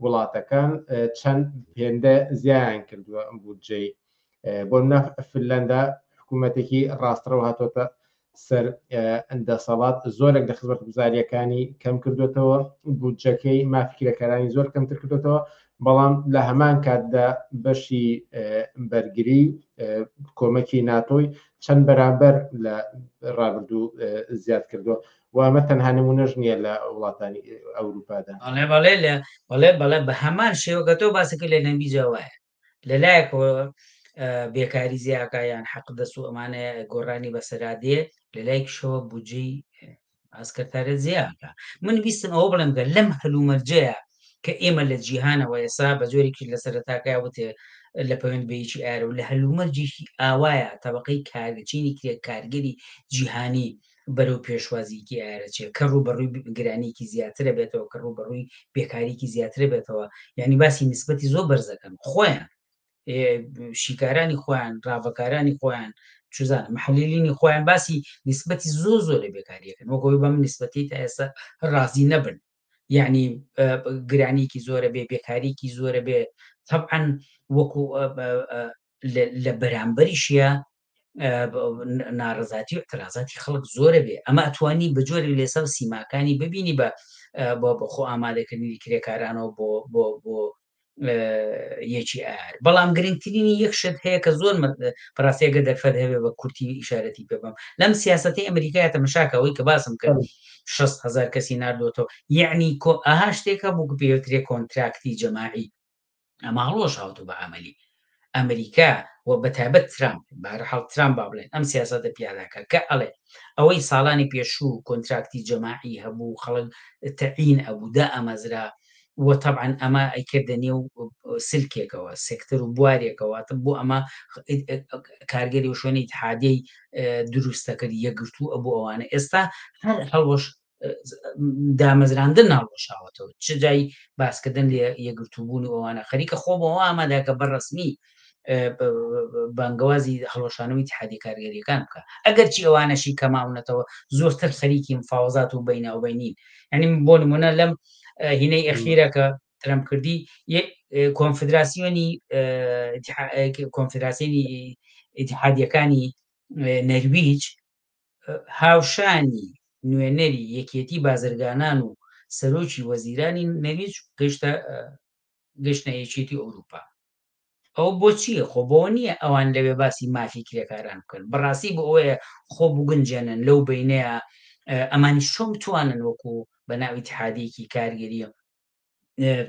وڵاتەکان چەند هێندە زیان کردووە ئەم بودجەی بۆ نە فنلندا حکوومەتێکی ڕاستڕەو هاتۆتە سەر دەسەڵات زۆرێک لە خزمەتگوزاریەکانی کەم کردوێتەوە بودجەکەی مافی کرێکارانی زۆر کەمتر کردوێتەوە. بەڵام لە هەمان کاتدا بەشی بەرگری کۆمەکی ناتۆی چەند بەرامبەر لە ڕابردوو زیاد کردووە و ئەمە تەنها نمونەش نییە لە وڵاتانی ئەوروپادا. بەڵێ بەڵێ لە بەڵێ بەڵێ بە هەمان شێوە کە تۆ باسەکە لە نەنبیجا وایە لەلایەکەوە بێکاری زیاکە یان حەق دەست و ئەمانە گۆڕانی بەسەرا دێ لەلایکشەوە بودجەی ئاسکەرتارە زیاکە من ویستم ئەوە بڵێم کە لەم هەلومەرجەیە کە ئێمە لە جیهانەوە ئێسا بە جۆرێکی لە سەرەتاکەیا وتێ لە پەیوەند بە یەکی ئارە و لە هەلومەرجێکی ئاوایە تەبقەی کارچینی کرێکارگەری جیهانی بەرەو پێشوازیکی ئارەچێ کە ڕووبەڕووی گرانیکی زیاترە بێتەوە کە ڕووبەڕووی بێکاریکی زیاترە بێتەوە یعنی باسی نسبەتی زۆر بەرزەکەن خۆیان شیکارانی خۆیان ڕاڤەکارانی خۆیان چزانە محللینی خۆیان باسی نسبەتی زۆر زۆر لە بێکاریەکەن وەکەوەی بەم نسبەتی تا ئێستا ڕازی نەبن یعنی گرانیکی زۆرە بێ بێکاریکی زۆرە بێ طبعا وەکو لە بەرامبەریشە ناڕزاتی و اعترازاتی خەڵک زۆرە بێ ئەمە ئەتوانی بە جۆرێک لێسە و سیماکانی ببینی بە بۆ خۆ ئامادەکردنی کرێکارانەوە بۆ بۆ بۆ یەکی ئار بەڵام گرنگترینی یەک شت هەیە کە زۆر بەڕاستیەگە دەرفەت هەبێ بە کورتی ئیشارەتی پێ بم لەم سیاسەتی ئەمریکای تەمەشاکە ئەوەی کە باسم کرد 6 هزار کەسی ناردوێتەوە یعنی کۆ ئەها شتێکە بوو پێوترێ کۆنتراکتی جەماعی ئەمە هەڵوەشاوەتەوە بە عملی ئەمریکا و بە تایبەت ترامپ بەهەرحاڵ ترامپ با بڵێن ئەم سیاسەتە پیاداکە کە ئەڵێ ئەوەی ساڵانی پێشوو کۆنتراکتی جەماعی هەبوو خەڵک تەعین ئەبوو دا ئەمەزرا و طبعا ئەمە ئەیکردە نێو سلکێکەوە سێکتەر و بوارێکەوە بۆ ئەمە کارگەری و شوێنی ئیتحادیەی دروستەکرد یەکگرتوو ئەبوو ئەوانە ئێستا هەر هەڵوەش دامەزراندن هەڵوەشاوەتەوە چ جای باسکردن لە یەکگرتووبوون و ئەوانە خەریکە خۆ بەوە ئامادە کە بەڕسمی بانگەوازی هەڵوەشانەوەی اتحادی کارگەریەکان بکە ئەگەرچی ئەوانەشی کەماونەتەوە زۆرتر خەریکی مفاوەزات و بیناوبینین یعنی بۆ نمونە لەم هینەی ئەخیرە کە ترەمپ کردی کۆنفدراسیۆنی کۆنفدراسیۆنی ئیتحادیەکانی نەرویج هاوشانی نوێنەری یەکێتی بازرگانان و سەرۆکی وەزیرانی نەرویج گەشتە گەشتە یەکێتی ئەوروپا ئەوە بۆ چییە؟ خۆ بەوە نییە ئەوان لەوێ باسی مافی کرێکاران بکەن، بەڕاستی بۆ ئەوەیە خۆ بگونجێنن لەو بەینەیە ئەمانیش چۆن بتوانن وەکو بەناو ئیتحادیەکی کارگەری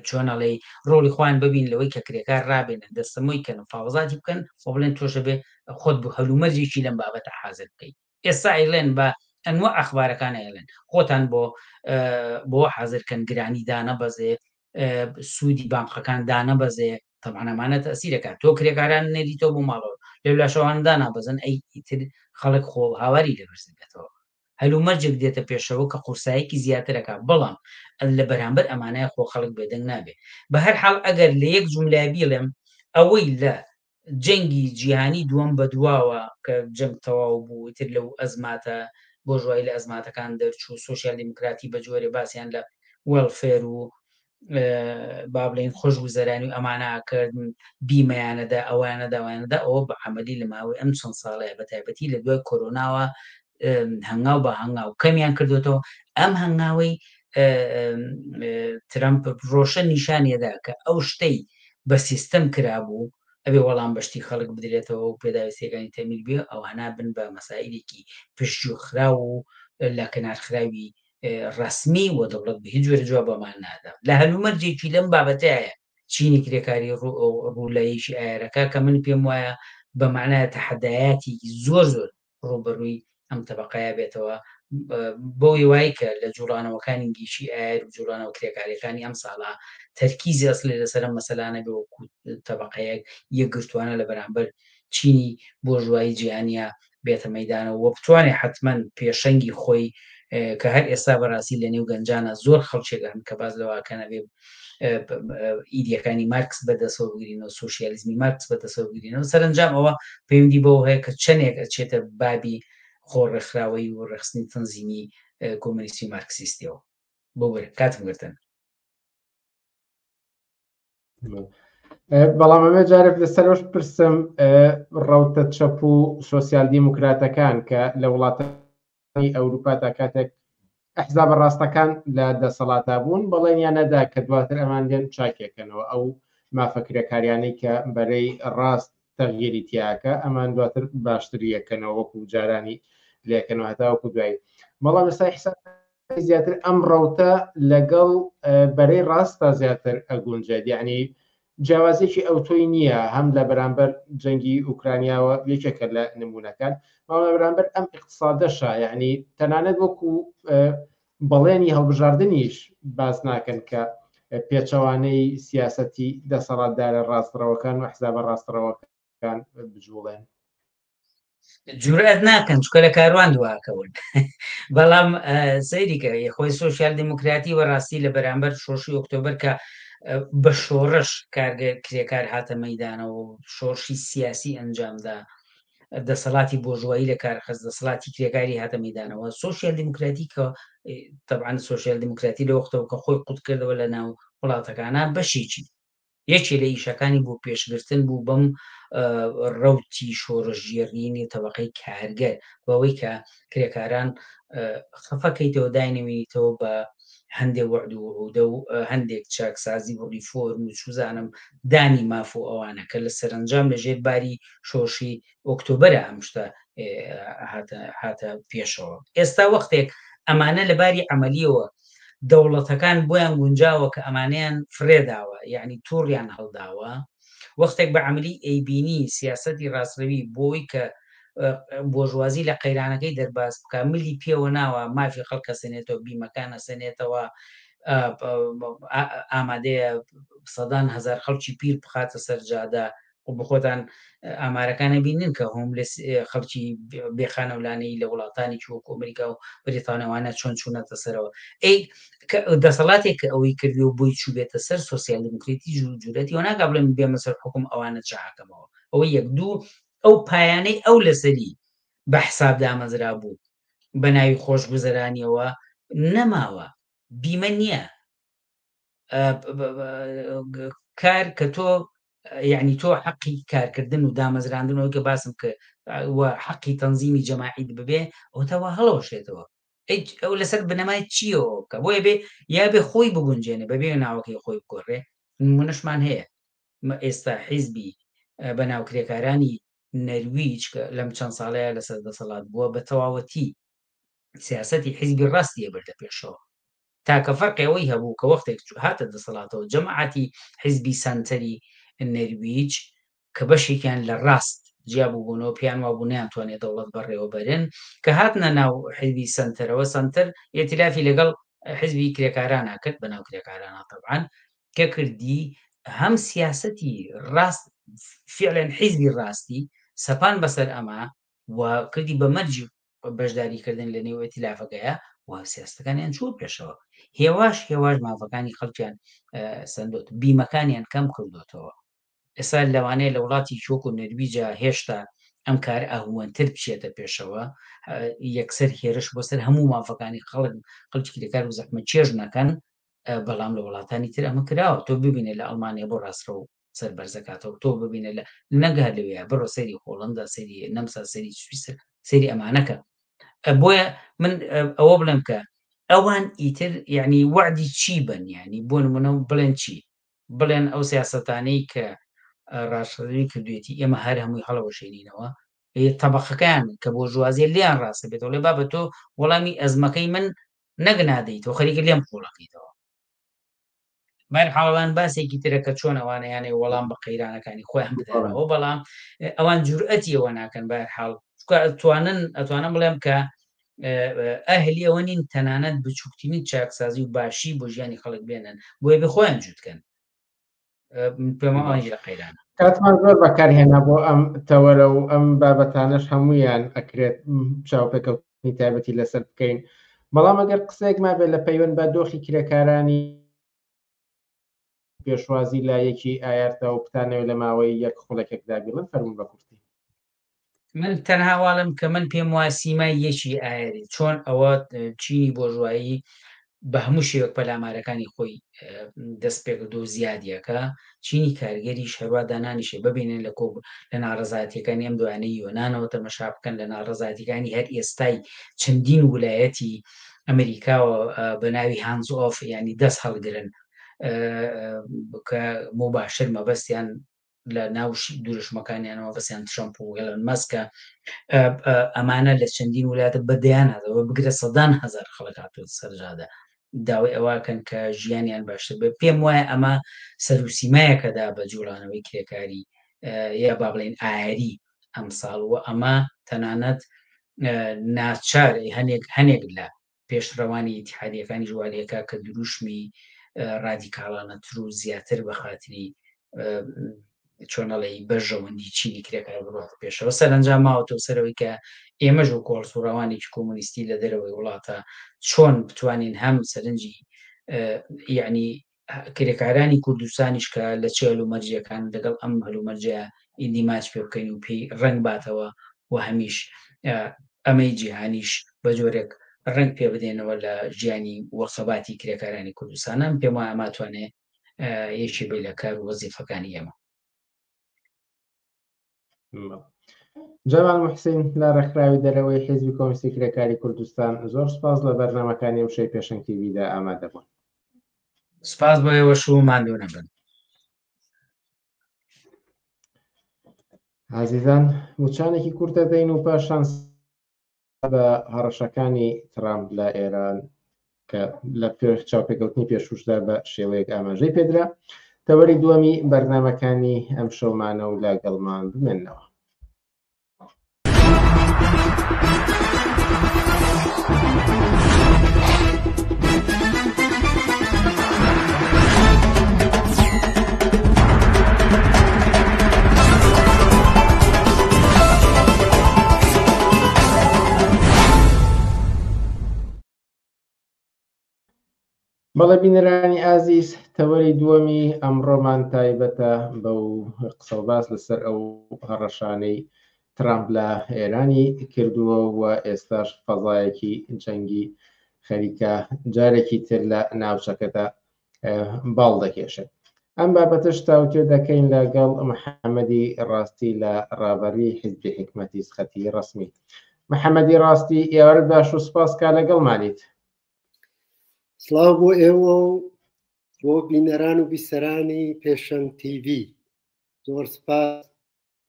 چۆن ئەڵێی ڕۆڵی خۆیان ببین لەوەی کە کرێکار ڕابێنن دەستەمۆی کەن فاوەزاتی بکەن و بڵێن تۆشە بێ خۆت بۆ هەلومەرجێکی لەم بابەتە حازر بکەیت ئێستا ئەیڵێن بە ئەنوە ئەخبارەکان ئەیڵێن خۆتان بۆ بۆ حازرکەن گرانی دانەبەزێ سوودی بانقەکان دانەبەزێ طبعا ئەمانە تەسیرەکە تۆ کرێکاران نێریتەوە بۆ ماڵەوە لەو لاشەوان دانابەزن ئەی ئیتر خەڵک خۆ هاواری لەبەرز بێتەوە هەلومەرجێک دێتە پێشەوە کە قورسایەکی زیاترەکە بەڵام لە بەرامبەر ئەمانای خۆ خەڵک بێدەنگ نابێ بە هەر حاڵ ئەگەر لە یەک جوملە بیڵێم ئەوەی لە جەنگی جیهانی دووەم بەدواوە کە جەنگ تەواو بوو ئیتر لەو ئەزماتە بۆرژوایی لە ئەزماتەکان دەرچوو سۆسیال دیموکراتی بە جۆرێ باسیان لە وێڵفێر و با بڵێین خۆشگوزەرانی و ئەمانە کرد بیمەیانەدا ئەوانەدا ئەوانەدا ئەوە بە عەمەلی لە ماوەی ئەم چەند ساڵەیە بە تایبەتی لە دوای کۆرۆناوە هەنگاو بە هەنگاو کەمیان کردوێتەوە ئەم هەنگاوەی ترەمپ ڕۆشن نیشانیدا کە ئەو شتەی بە سیستەم کرابوو ئەبێ وەڵام بەشتی خەڵک بدرێتەوە و پێداویستیەکانی تەمیل بێ ئەوانە بن بە مەسائلێکی پشتگوێخراو و لە کەنارخراوی ڕەسمی و دەوڵەت بە هیچ جۆرە جوابمان نادا لە هەلومەرجێکی لەم بابەتەیە چینی کرێکاری ڕوو لە یەکی ئایارەکە کە من پێم وایە بە معنای تەحەدایاتی زۆر زۆر ڕووبەڕووی ئەم تەبەقەیە بێتەوە بەو هیوای کە لە جوڵانەوەکانی گیشی ئایر و جوڵانەوە کرێکاریەکانی ئەم ساڵە تەرکیزی ئەسلی لەسەر ئەم مەسەلانە بێ وەکو تەبەقەیەک یەکگرتوانە لە بەرامبەر چینی بۆرژوایی جیهانیە بێتە مەیدانەوە و بتوانێ حتمما پێشەنگی خۆی کە هەر ئێستا بەڕاستی لە نێو گەنجانە زۆر خەڵکێک هەن کە باز لەوەکەنە بێ ئیدیەکانی مارکس بەدەسەوە بگرینەوە سوسیالیزمی مارکس بەدەسەوە بگرینەوە سەرنجام ئەوە پەیوەندی بەوە هەیە کە چەندێک ئەچێتە بابی خۆ ڕێکخراوەی و ڕێخستنی تەنزیمی کۆمۆنیستی و مارکسیستیەوە بۆ کاتم گرتن. بەڵام ئەمە جارێک لەسەرەوەش پرسم ڕەوتە چەپ و سۆسیال دیموکراتەکان کە لە وڵاتانی ئەوروپا تا کاتێک ئەحزابە ڕاستەکان لە دەسەڵاتا بوون بەڵێنیان نەدا کە دواتر ئەمان دێن چاکێکەنەوە ئەو مافە کرێکاریانەی کە بەرەی ڕاست تەغیری تیاکە ئەمان دواتر باشتری یەکەنەوە وەکو جارانی لێکەنەوە هەتاوەکو دوایی بەڵام ئێستا حساب زیاتر ئەم ڕەوتە لەگەڵ بەرەی ڕاستە زیاتر ئەگونجێت یعنی جیاوازێکی ئەوتۆی نییە هەم لە بەرامبەر جەنگی ئوکرانیاوە یەکێکە لە نمونەکان بەڵام لە بەرامبەر ئەم اقتصادەشە یعنی تەنانەت وەکو بەڵێنی هەڵبژاردنیش باس ناکەن کە پێچەوانەی سیاسەتی دەسەڵاتدارە ڕاستڕەوەکان و حزابە ڕاستڕەوەکان بجوڵێن. جورئەت ناکەن چکە لە کاروان دواکەون بەڵام سەیری کە خۆی سوسیال دیموکراتی وە ڕاستی لە بەرامبەر شۆشی ئۆکتۆبەر کە بە شۆڕش کارگە کرێکار هاتە مەدانەوە شۆڕشی سیاسی ئەنجامدا دەسەڵاتی بۆژوایی لە کارخست دەسەڵاتی کرێکاری هاتە مەدانەوە سوسیال دیموکراتی کە طبعا سوسیال دیموکراتی لە وەختەوە کە خۆی قوت کردەوە لە ناو وڵاتەکانە بەشێکی یەکێ لە ئیشەکانی بۆ پێشگرتن بوو بەم ڕەوتی شۆڕشگێڕیی تەبەقەی کارگەر، بەوەی کە کرێکاران خەفەکەیتەوە داینەوینیتەوە بە هەندێ وەعد و وعودە و هەندێک چاکسازی و ڕیفۆرم و چوزانم دانی ماف و ئەوانە کە لە سەرەنجام لە ژێر باری شۆڕشی ئۆکتۆبەرە ئەم شتە هاتە پێشەوە. ئێستا وەختێک ئەمانە لە باری عەمەلیەوە دەوڵەتەکان بۆیان گونجاوە کە ئەمانەیان فرێداوە یعنی توڕیان هەڵداوە وەختێک بە عملی ئەیبینی سیاسەتی ڕاستڕەوی بۆی کە بۆژوازی لە قەیرانەکەی دەرباز بکە ملی پێوە ناوە مافی خەڵک ئەسەنێتەوە بیمەکان ئەسەنێتەوە ئامادەیە سەدان هەزار خەڵکی پیر بخاتە سەر جادە خۆ بەخۆتان ئامارەکانە بینن کە هۆملس خەڵکی بێخانەولانەی لە وڵاتانی وەکو ئەمریکا و بریتانیاوانە چۆن چوونەتە سەرەوە ئەی دەسەڵاتێک کە ئەوەی کردی و بۆی چوو بێتە سەر سۆسیال دیموکراتی جوورەتی و ناکا بڵێم بێمە سەر حکوم ئەوانە چاکەمەوە ئەوە یەک دوو ئەو پایانەی ئەو لەسەری بە حساب دامەزرا بوو بە ناوی خۆشگوزەرانیەوە نەماوە بیمە نییە کار کە تۆ یعنی تۆ حەقی کارکردن و دامەزراندنەوە کە باسم کە و حەقی تەنزیمی جەماعیت ببێ ئەوتەوە هەڵەوەشێتەوە ئەو لەسەر بنەمای چیەوە بکە بۆیە بێ یا بێ خۆی بگونجێنێ بەبێ ناوەکەی خۆی بگۆڕێ نمونەشمان هەیە ئێستا حیزبی بە ناوکرێکارانی نەرویج کە لەم چەند ساڵەیە لەسەر دەسەڵات بووە بە تەواوەتی سیاسەتی حیزبی ڕاستیە بردە پێشەوە تاکە فەرقی ئەوەی هەبوو کە وەختێک هاتە دەسەڵاتەوە جەماعەتی حیزبی سەنتەری نەرویج کە بەشێکیان لە ڕاست جیا بووبوونەوە پێیان وابوو نەیانتوانێت دەوڵەت بەڕێوەبەرن کە هاتنە ناو حیزبی سەنتەرەوە سەنتەر ئیتلافی لەگەڵ حیزبی کرێکارانا کرد بەناو کرێکارانا تەبعەن کە کردی هەم سیاسەتی ڕاست فعلەن حیزبی ڕاستی سەپان بەسەر ئەمە و کردی بە مەرجی بەشداریکردن لە نێو ئیتلافەکەیە و سیاستەکانیان چووە پێشەوە هێواش هێواش مافەکانی خەڵکیان سندۆت بیمەکانیان کەم کردوتەوە ئێستا لەوانەیە لە وڵاتی چۆک و نەرویجا هێشتا ئەم کار ئەهوەنتر بچێتە پێشەوە یەکسەر هێرش بۆ سەر هەموو مافەکانی خەڵک خەڵکی کرێکار و زەحمە چێژ نەکەن بەڵام لە وڵاتانی تر ئەمە کراوە تۆ ببینێ لە ئەڵمانیا بۆ ڕاستڕەو سەر بەرزەکاتەوە تۆ ببینە لە نەک هەر لەوێ بڕۆ سەیری هۆڵندا سەیری نەمسا سەیری سویسر سەیری ئەمانەکە بۆیە من ئەوە بڵێم کە ئەوان ئیتر یعنی وەعدی چی بن یعنی بۆ نمونە بڵێن چی بڵێن ئەو سیاستانەی کە ڕاشڕوی کردوێتی ئێمە هەر هەمووی هەڵەوەشێنینەوە تەبقەکەیان کە بۆ ژوازیە لیان ڕاستە بێتەوە لێ بابە تۆ وەڵامی ئەزمەکەی من نەک نادەیتەوە خەریکە لێم قوڵەکەیتەوە بەهەرحاڵ ئەوان باسێکی ترە کە چۆن ئەوانەیانەی وەڵام بە قەیرانەکانی خۆیان بدەنەوە بەڵام ئەوان جورئەتی ئەوە ناکەن بەهەرحاڵ توانن ئەتوانم بڵێم کە ئەهلی ئەوە نین تەنانەت بچووکترین چاکسازی و باشی بۆ ژیانی خەڵک بێنن بۆیە بێ خۆیان جووتکەن پێم ئەوانیش لە قەیرانە کاتمان زۆر بەکارهێنا بۆ ئەم تەوەرە و ئەم بابەتانەش هەمویان ئەکرێت چاوپێکەوتنی تایبەتی لەسەر بکەین بەڵام ئەگەر قسەیەک مابێت لە پەیوەند بە دۆخی کرێکارانی پێشوازی لە یەکی ئایارتا و بتانەوێت لە ماوەی یەک خولەکێکدا بیڵێن فەرموون بە کورتی. من تەنها واڵم کە من پێم وایە سیمای یەکی ئایاری چۆن ئەوە چینی بۆژوایی بە هەموو شێوەک پەلامارەکانی خۆی دەست پێکردو و زیادیەکە چینی کارگەریش هەروا دانانیشێ ببینن لە کۆ لە ناڕەزایەتیەکانی ئەم دوایانەی یۆنانەوە تەمەشا بکەن لە ناڕەزایەتیەکانی هەر ئێستای چەندین ولایەتی ئەمریکاوە بە ناوی Hands Off ینی دەست هەڵگرن کە مباشر مەبەستیان لە ناو دروشمەکانیانەوە بەسیان ترەمپ و ئێلۆن مەسکە ئەمانە لە چەندین وڵاتە بە دەیان هەزار بگرە سەدان هەزار خەڵک هاتووە سەرجادە داوای ئەوەکەن کە ژیانیان باشتر بێت پێم وایە ئەمە سەروسیمایەکەدا بە جوڵانەوەی کرێکاری یا با بڵێن ئایری ئەمساڵ و ئەمە تەنانەت ناچار هەنێک هەنێک لە پێشڕەوانی ئیتیحادیەکانیش وا لێکا کە دروشمی ڕادیکاڵانەتر و زیاتر بە خاتری چۆنەڵی بەرژەوەندی چینی کرێکار بڕات پێشەوە. سەرەنجام ماوەتەوە سەرەوەی کە ئێمەش و کۆڵسوڕەوانێکی کۆمۆنیستی لە دەرەوەی وڵاتە چۆن بتوانین هەم سەرنجی یعنی کرێکارانی کوردستانیش کە لە چ هەلومەرجێکان لەگەڵ ئەم هەلومەرجە ئیندیماج پێ بکەین و پێی ڕەنگ باتەوە و هەمیش ئەمەی جیهانیش بە جۆرێک ڕەنگ پێ بدەینەوە لە ژیانی و خەباتی کرێکارانی کوردستانە پێم وایە ئەماتوانێ یەکێ بێ لە کار و وەزیفەکانی ئێمە. جەمال موحسین لە ڕێکخراوی دەرەوەی حیزبی کۆمۆنیستی کرێکاری کوردستان زۆر سپاس لە بەرنامەکانی ئەمشەوی پێشەنگ تیڤیدا ئامادە بوون. سپاس بۆ ئێوەش و ماندوو نەبن. ئازیزان وچانێکی کورتە دەین و پاشان بە هەڕەشەکانی ترامپ لە ئێران کە لە پێش چاوپێکەوتنی پێشوشدا بە شێوەیەک ئاماژەی پێدرا تەوەری دووەمی بەرنمەکانی ئەم شەومانە و لەگەڵمان بمێنەوە. بەڵێ بینەرانی ئازیز تەوەری دووەمی ئەمڕۆمان تایبەتە بەو قسەوباس لەسەر ئەو هەڕەشانەی ترامپ لە ئێرانی کردووە و ئێستاش فەزایەکی جەنگی خەریکە جارێکی تر لە ناوچەکەدا باڵ دەکێشێت. ئەم بابەتەش تاوتوێ دەکەین لەگەڵ محەممەدی ڕاستی لە ڕابەری حیزبی حیکمەتی سخەتی ڕەسمی. محەممەدی ڕاستی ئێوارت باش و سپاس کا لەگەڵمانیت. سڵاو بۆ ئێوە و بۆ بینەران و بیسەرانی پێشەنگ تیڤی زۆر سپاس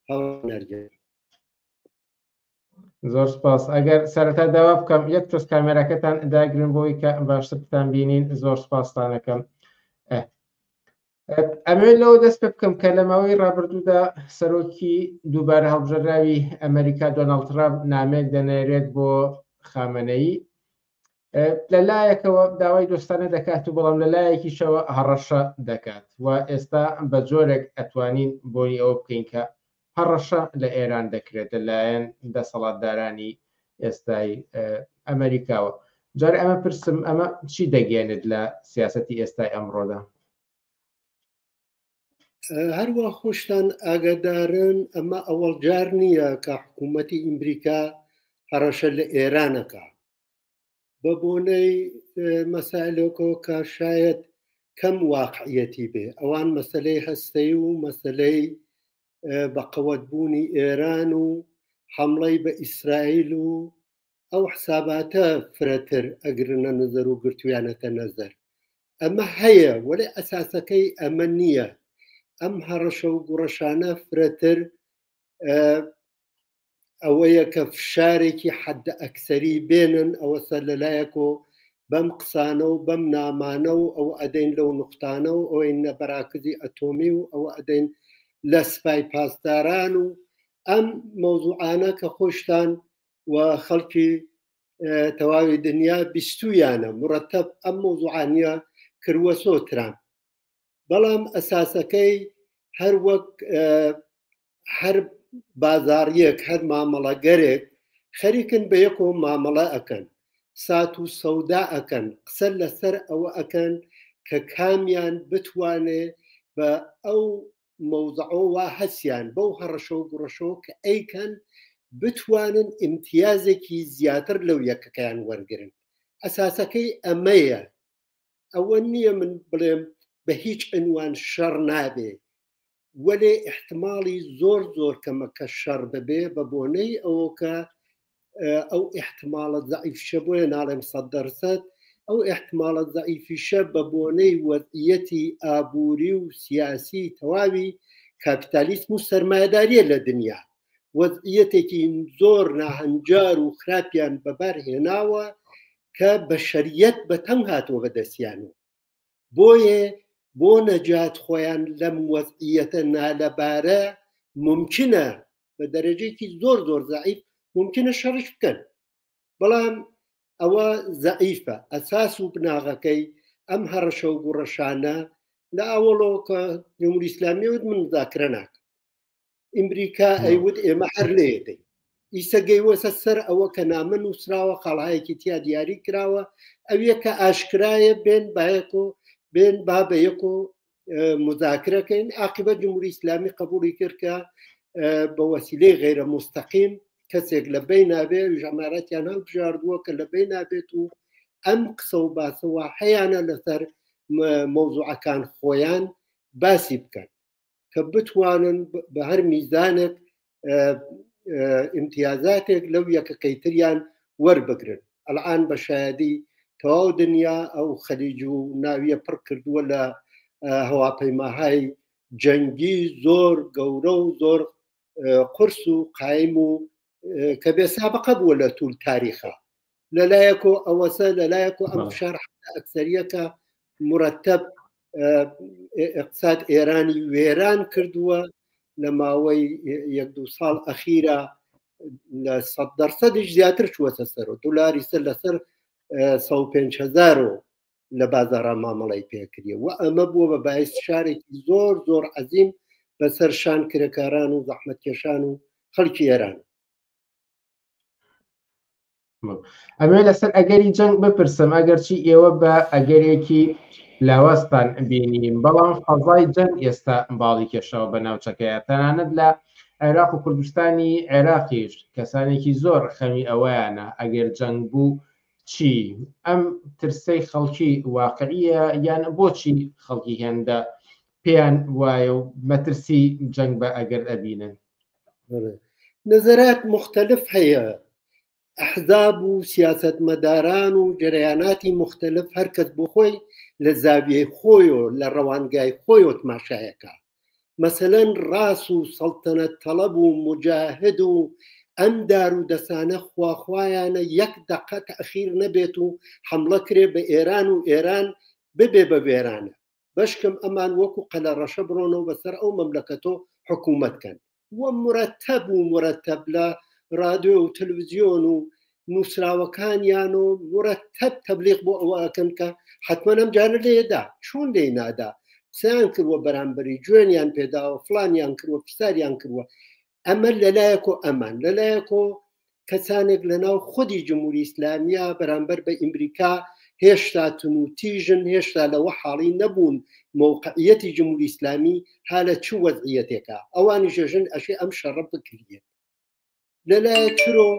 هاونەرگیان. زۆر سپاس ئەگەر سەرەتا داوا بکەم یەک تۆز کامێراکەتان داگرن بۆی کە باشتر بتان بینین زۆر سپاستانەکەم ئەمەوێت لەوە دەست پێ بکەم کە لە ماوەی ڕابردوودا سەرۆکی دووبارە هەڵبژێراوی ئەمریکا دۆناڵد ترامپ نامەیەک دەنێرێت بۆ خامنەیی لە لایەکەوە داوای دۆستانە دەکات و بەڵام لە لایەکیشەوە هەڕەشە دەکات و ئێستا بە جۆرێک ئەتوانین بۆنی ئەوە بکەین کە هەڕەشە لە ئێران دەکرێت لەلایەن دەسەڵاتدارانی ئێستای ئەمریکاوە. جارێ ئەمە پرسم ئەمە چی دەگەێنێت لە سیاسەتی ئێستای ئەمڕۆدا؟ هەروە خۆشتان ئاگادارن ئەمە ئەوەڵ جار نییە کە حکوومەتی ئەمریکا هەڕەشە لە ئێرانەکە بە بۆنەی مەسائلێکەوە کە شایەد کەم واقعیەتی بێ ئەوان مەسلەی هەستەی و مەسلەی بە قەوەت بوونی ئێران و حملەی بە ئیسرائیل و ئەو حساباتە فرەتر ئەگرنە نظر و گرتویانەتە نەزەر ئەمە هەیە وەێ ئەساسەکەی ئەمە نییە ئەم هەڕەشە و گوڕەشانە فرەتر ئەوەیە کە فشارێکی حەدە ئەکسەری بێنن ئەوە سەر لەلایەک و بەم قسانە و بەم نامانە و ئەوە ئەدەین لەو نوقتانە و ئەوەی نە بەراکزی ئەتۆمی و ئەوە ئەدەین لە سپای پاسداران و ئەم مەوزوعانە کە خۆشتان و خەڵکی تەواوی دنیا بیستویانە مرتب ئەم مەوزوعانە کروەسۆ ترامپ بەڵام ئەساسەکەی هەر وەک هەر بازاڕیەک هەر مامەڵەگەرێک خەریکن بە یەکەوە مامەڵە ئەکەن سات و سەودا ئەکەن قسە لەسەر ئەوە ئەکەن کە کامیان بتوانێ بە ئەو مەوزعەوە وا هەسیان بەو هەڕەشە و گوڕەشەوە کە ئەیکەن بتوانن ئیمتیازێکی زیاتر لەو یەکەکەیان وەرگن ئەساسەکەی ئەمەیە ئەوە نییە من بڵێم بە هیچ عنوان شەڕ نابێ وەلێ ئیحتماڵی زۆر زۆر کەمە کە شەڕ ببێ بە بۆنەی ئەوە کە ئەو ئیحتماڵە زەعیفشە بۆیە ناڵێم سەد دەرسەد ئەو ئیحتماڵە زەعیفیشە بە بۆنەی وەزعیەتی ئابووری و سیاسی تەواوی کاپیتالیسم و سەرمایەداریە لە دنیا وەزعیەتێکی زۆر ناهەنجار و خراپیان بەبار هێناوە کە بەشەریەت بەتەنگ هاتووە بەدەستیان و بۆیە بۆ نەجات خۆیان لەم وەزعیەتە نالەبارە ممکنە بە دەرەجەیەکی زۆر زۆر زەعیف ممکنە شەڕش بکەن بەڵام ئەوە زەعیفە ئەساس و بناغەکەی ئەم هەڕەشە و گوڕەشانە لە ئەوەڵۆ کە جمهوری ئیسلامی وت من مذاکرە ناکەم ئیمریکا ئەیوت ئێمە هەر لێدەین ئیسە گەیوەسە سەر ئەوە کە نامە نووسراوە خاڵهایەکی تیا دیاری کراوە ئەویە کە ئاشکرایە بێن باەک و بێن با بە یەک و مذاکرەکەین عاقبەت جمهوری ئیسلامی قبولی کرد کە بە وەسیلەی غیرە مستەقیم کەسێک لە بەی نابێ ئەویش ئەماراتیان هەڵبژاردووە کە لە بەی نابێت و ئەم قسە و باسەوە هەیانە لەسەر مەوزوعەکان خۆیان باسی بکەن کە بتوانن بە هەر میزانێک ئیمتیازاتێک لەو یەکەکەی تریان وەربگرن ئەلعان بە شایەدی تەواو دنیا ئەو خەلیج و ناویە پڕ کردووە لە هەواپەیماهای جەنگی زۆر گەورە و زۆر قرس و قایم و کە بێ سابقە بووە لە طول تاریخە لەلایەک و ئەوەسە لەلایەک و ئەم فشار ئەکسەریەکە مرتب اقتصاد ئێرانی وێران کردووە لە ماوەی یەک دوو ساڵ ئەخیرە لە سەد دەرسەدیش زیاتر چووەتە سەر و دلاری سەر لەسەر 105 هزار و لە بازارا مامەڵی پێکریە و ئەمە بووە بە باعث شارێکی زۆر زۆر عەزیم بەسەر شان کرێکاران و زەحمەتکێشان و خەڵکی ئێران. ئەمێ لەسەر ئەگەری جەنگ بپرسم ئەگەرچی ئێوە بە ئەگەرێکی لاوازتان بینیم بەڵام فەزای جەنگ ئێستا باڵی کێشەوە بە ناوچەکەیە تەنانەت لە عێراق و کوردستانی عێراقیش کەسانێکی زۆر خەمی ئەوەیانە ئەگەر جەنگ بوو چی؟ ئەم ترسەی خەڵکی واقعیە یان بۆچی خەڵکی هێندە پێیان وایە و مەترسی جەنگ بە ئەگەر ئەبینن؟ نظرات مختلف هەیە ئەحزاب و سیاستمەداران و جەرەیاناتی مختلف هەر کەس بۆ خۆی لە زاویەی خۆی و لە ڕەوانگای خۆی و تماشایەکە مەسەلەن ڕاس و سەڵتەنەت تەڵەب و موجاهد و ئەم دار و دەسانە خواخوایانە یەک دەقە تەئخیر نەبێت و حەمڵە کرێ بە ئێران و ئێران ببێ بە وێرانە بەشکم ئەمان وەکو قەلەڕەشە بڕۆنەوە بەسەر ئەو مەملەکەتۆ حکوومەت کەن و مرەتەب و مرەتەب لە رادیۆ و تەلویزیۆن و نووسراوەکانیان و مرەتەب تەبلیغ بۆ ئەوە ئەکەن کە حتمما ئەم جارە لێدا چۆن لێی نادا قسەیان کردووە بەرامبەری جوێنیان پێداوە فلانیان کردووە پرساریان کردووە ئەمە لەلایەک و ئەمان لەلایەک و کەسانێک لە ناو خودی جمهوری ئیسلامیە بەرامبەر بە ئیمریکا هێشتا تونوتیژن هێشتا لەوە حاڵی نەبوون مەوقعیەتی جمهوری ئیسلامی ها لە چ وەزعیەتێکە ئەوانیش ژن ئەشێ ئەم شەڕە بکریێت لەلایەک ترۆ